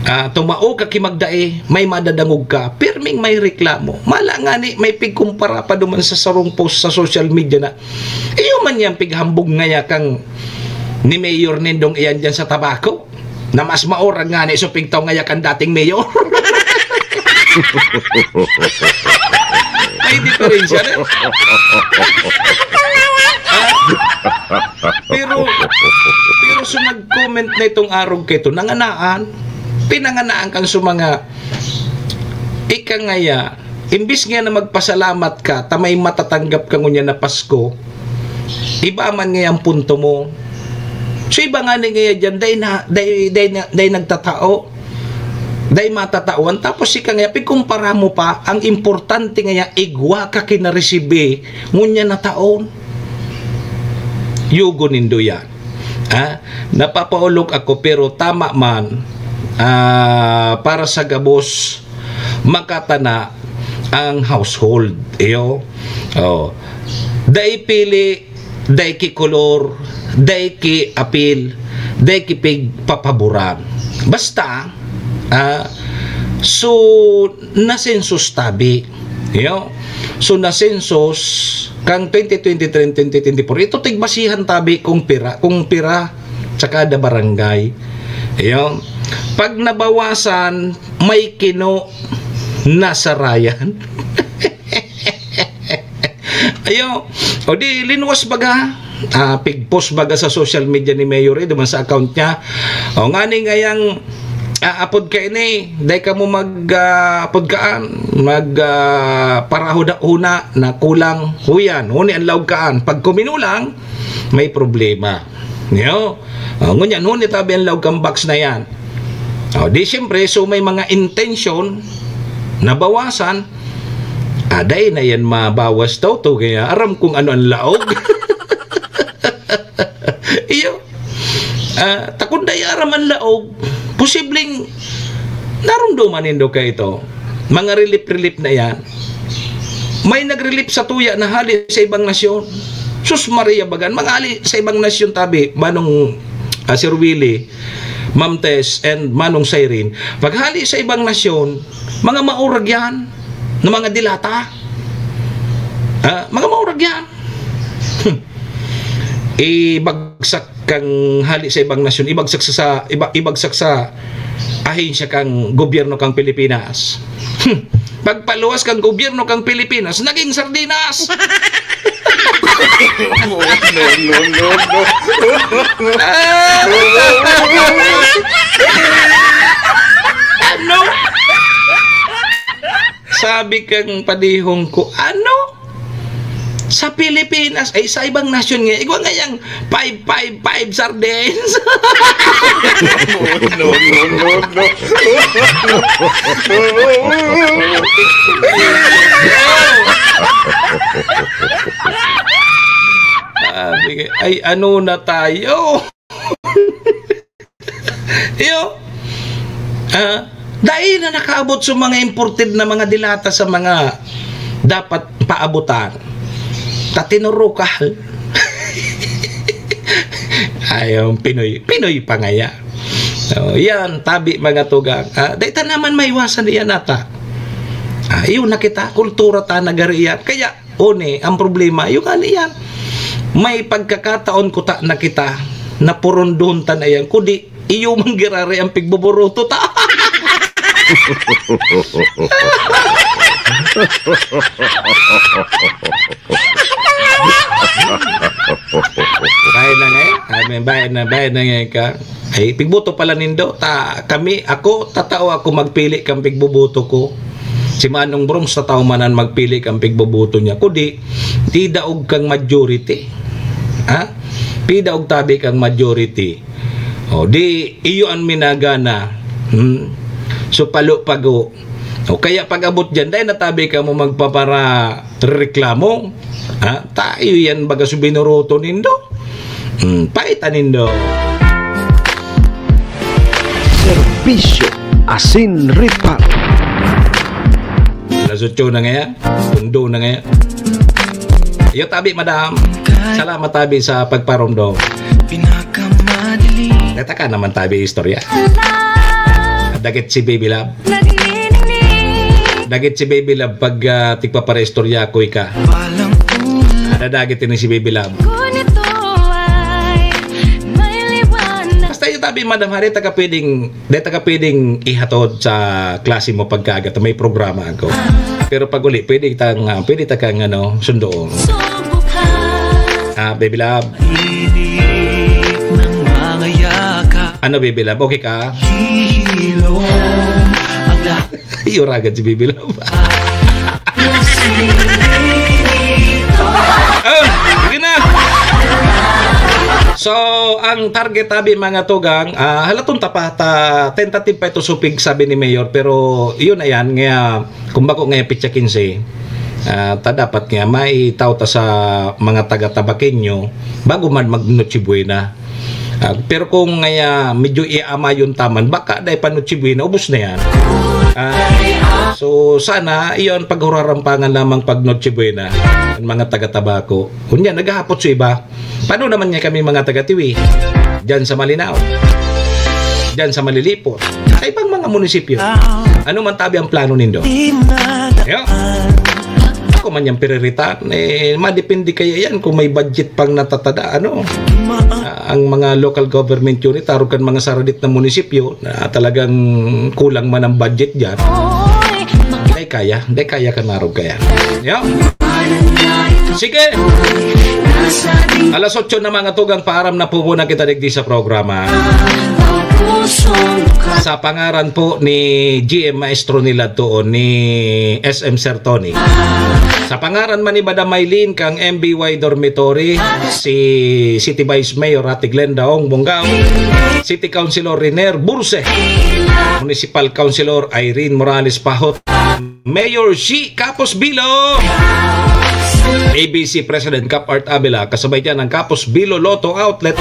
Ah, tumao ka ki magdai, may madadangog ka, pirming may reklamo. Mala nga ni, may pigkumpara pa duman sa sarong post sa social media na, iyo man yan pighambog ngaya kang ni Mayor nindong iyan dyan sa Tabaco, na mas maurag nga ni supigtaw ngaya kan dating mayor. May diferensya na. Pero, pero so nag-comment na itong arog kaito, nanganaan, pinanganaan kan so mga ika ngaya, imbis nga na magpasalamat ka, ta may matatanggap ka ngunyan na Pasko, iba man ngaya ang punto mo. So, iba nga ni ngaya dyan, dai na, dai, dai na, dai nagtatao, dai matatawan. Tapos ika ngaya, pigkumpara mo pa, ang importante ngaya, igwa ka kinaresibi, ngunyan na taon. Yugo nindo yan. Ha? Napapaulog ako, pero tama man, ah, para sa gabos, makatana ang household. Iyo. Oh. Dai pili, dai ki kolor, dai ki apil, dai ki pigpapaboran. Basta, ah, so, nasensus tabi. Iyo. So, nasensus kang twenty twenty-three and twenty twenty-four. Ito tigbasihan tabi kung pira, kung pira sa kada barangay. Iyo. Pag nabawasan, may kino nasarayan. Iyo. O di, linwas baga. Ah, pigpost baga sa social media ni Mayor, eh, duman sa account niya. O, ngani ngayang, ah, apod ka ini, dai kamo mag, ah, apod kaan, mag, ah, parahod huna na kulang huyan, huni ang laog kaan. Pag kuminulang, may problema. Niyo? O, ngunyan, huni tabi ang laog kang box na yan. O, di siyempre, so may mga intention na bawasan, aday na yan mabawas daw to, kaya aram kung ano ang laog. Iyo. Ah, ta kun dai aram an laog, posibleng naromdoman nindo kaito. Mga relief-relief na yan. May nag-relief sa tuya na hali sa ibang nasyon. Sus Maria, bagan, mga hali sa ibang nasyon tabi, Manong, ah, Sir Willie, Ma'am Tess, and Manong Siren. Pag hali sa ibang nasyon, mga maurag yan, na mga dilata. Ah, mga maurag yan. Ibagsak kang hali sa ibang nasyon, ibagsak sa, sa iba-, ibagsak sa ahensya kang gobyerno kang Pilipinas. Hmm. Pagpaluwas kang gobyerno kang Pilipinas, naging sardinas. No, no, no, no. Ah! Ano? Sabi kang padihon ko, ano? Sa Pilipinas, ay, sa ibang nasyon nga, igwa nga yang five five five sardines. No, no, no, no. Sabi nga, ay, ano na tayo? Iyo, ah, dai na nakaabot sa mga imported na mga delata sa mga dapat paabotan. Ta tinurukal. Ay, ang Pinoy, Pinoy pa ngaya. So, yan, tabi, mga tugang. Ah, dai ta naman maiwasan iyan ata. Ah, iyo na kita, kultura ta nagari iyan. Kaya, Oni, ang problema, yung ano yan, may pagkakataon kuta na kita na purundon ta na yan, kudi iyo man girari ang pigboboruto ta. Bayad na ngayon? Ay, may bayad na, bayad na ngayon ka. Ay, pigboto pala nindo. Ta, kami, ako, tatao ako magpili kan pigboboto ko. Si Manong Brooms, tatao man an magpili kan pigboboto niya. Kudi, ti daog kang majority. Ha? Ti daog tabi kang majority. O, di, iyo an minagana. Hmm? So, palo-pago. O, kaya pag-abot dyan, dahil natabi ka mo magpapara-, reklamo. Ha? Tayo yan, baga sa binuruto nindo. Hmm, paita nindo. Serbisyo asin reparo. Alas otso na ngayon. Pundo na ngayon. Iyo tabi, madam. Salamat tabi sa pagparomdom. Pinakamadali. Nata ka naman tabi istorya. Dagit si Baby Love. Nagniningning. Dagit si Baby Love pag, ah, tigpapareistorya ko ika. Walang ulan. Nadagit ini si Baby Love. Kung ito ay may liwanag. Basta yung tabi, Madam Hari, taga pwedeng, di taga pwedeng ihatod sa klase mo pagkaaga ta may programa ako. Pero pag uli, pwede tang, ah, pwede ta kang, ano, sundoon. Subukan. Ah, Baby Love. Init ng mga yaka. Ano, Baby Love? Okay ka? Hilom. Ang lahat. Iyo ra agad si Baby Love. Ah, sige na. So, ang target tabi, mga tugang, ah, halaton ta pa, ta, tentative pa ito supig, sabi ni Mayor, pero yun na yan, nga, kung bako nga petsa quince, ah, ta dapat nga maitaw ta sa mga taga Tabaqueño bago man mag Noche Buena. Ah, pero kung ngaya medyo iamayon ta man, baka dai pa Noche Buena, ubos na yan. Ah, so, sana, iyon, paghurarampangan lamang pag Noche Buena, ang mga taga Tabaco. Kunya, naghahapot sa iba, paano naman nga kami mga taga Tiwi? Diyan sa Malinao. Diyan sa Malilipot. Sa ibang mga munisipyo. Ano man tabi ang plano nindo? Yo? Ako man yung piriritaan, eh, madepende kaya yan kung may budget pang natatada, ano? Ah, ang mga local government unit, arog kan mga saradit na munisipyo na talagang kulang man ang budget dyan. Dai kaya, dai kaya kan arog kaya. Yo? Sige. Alas otso na, mga tugang, paaram na po muna kita digdi sa programa. Sa pangaran po ni G M Maestro nila doon, ni S M Sir Tony. Sa pangaran man ni Madam Mylene kang M B Y Dormitory, si City Vice Mayor Ate Glenda Ong Bongao, City Councilor Riner Burse, Municipal Councilor Irene Morales Pahot, Mayor Shi Capos Bilo, A B C President Cap Art Abela, kasabay dyan ang Capos Bilo Lotto Outlet.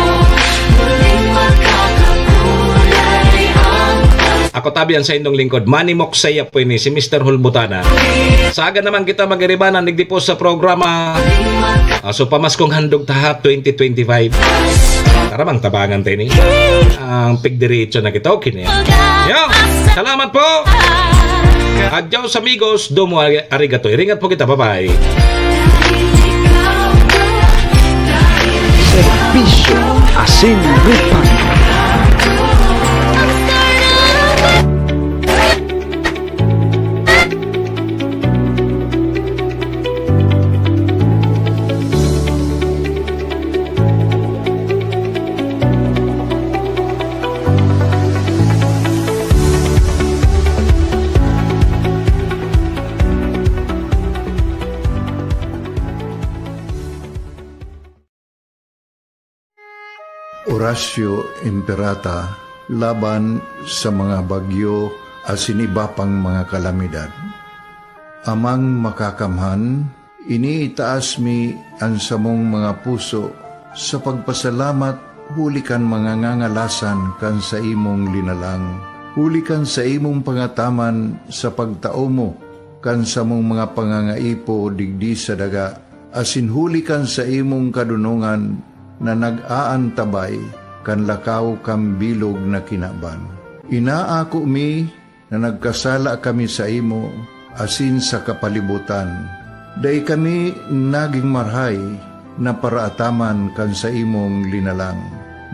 Ako tabi ang sa indong lingkod, Manny Moksaya po ini, si Mister Hulbutana. Saga naman kita magiribanan, nagdipos sa programa. Ah, so, pamaskong handog tahat twenty twenty-five. Taramang tabangan tayo ni. Ang pigdiretso na kita, okay na yan. Yo, salamat po. Adios, amigos. Domo arigato. Iringat po kita. Bye-bye. Serbisyo asin reparo. Oratio Imperata laban sa mga bagyo asin iba pang mga kalamidad. Amang Makakamhan, iniitaas mi an samong mga puso sa pagpasalamat huli kan mga ngangalasan kan saimong linalang, huli kan saimong pangataman sa pagtao mo kan samong mga pangangaipo digdi sa daga, asin huli kan saimong kadonongan na nag-aantabay kan lakaw kan bilog na kinaban. Inaako mi na nagkasala kami saimo asin sa kapalibotan. Dai kami nagin marahay na paraataman kan saimong linalang.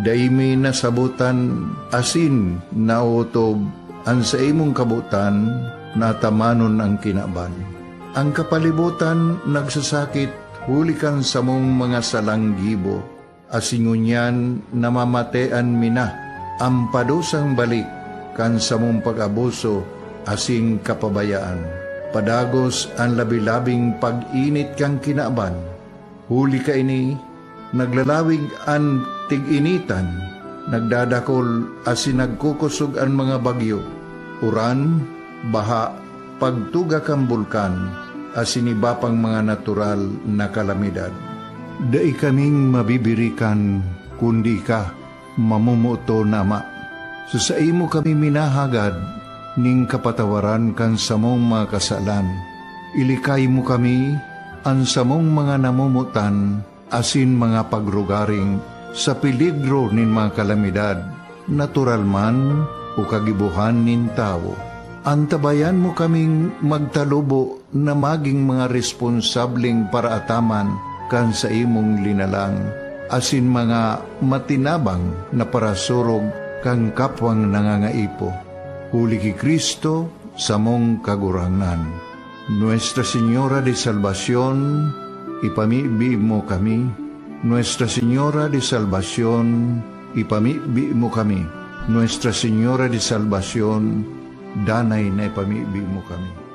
Dai mi nasabotan asin naotob an saimong kabotan na atamanon an kinaban. An kapalibotan nagsasakit huli kan samong mga salang gibo, asin ngunyan namamatean mi na an padusang balik kan samong pag-abuso asin kapabayaan. Padagos an labi-labing pag-init kan kinaban. Huli kaini, naglalawig an tig-initan, nagdadakol asin nagkukosog an mga bagyo, uran, baha, pagtuga kan bulkan, asin iba pang mga natural na kalamidad. Dai kaming mabibirikan kundi ika, mamomoton na Ama. Sa saimo kami minahagad nin kapatawaran kan samong mga kasalan. Ilikay mo kami, an samong mga namomotan, asin mga pagrugaring sa peligro nin mga kalamidad, natural man o kagibohan nin tawo. Antabayan mo kaming magtalubo na magin mga responsableng paraataman kan saimong linalang, asin mga matinabang na parasurog kan kapwang nangangaipo. Huli ki Cristo, samong Kagurangnan. Nuestra Señora de Salvacion, ipamibi mo kami. Nuestra Señora de Salvacion, ipamibi mo kami. Nuestra Señora de Salvacion, danay na ipamibi mo kami.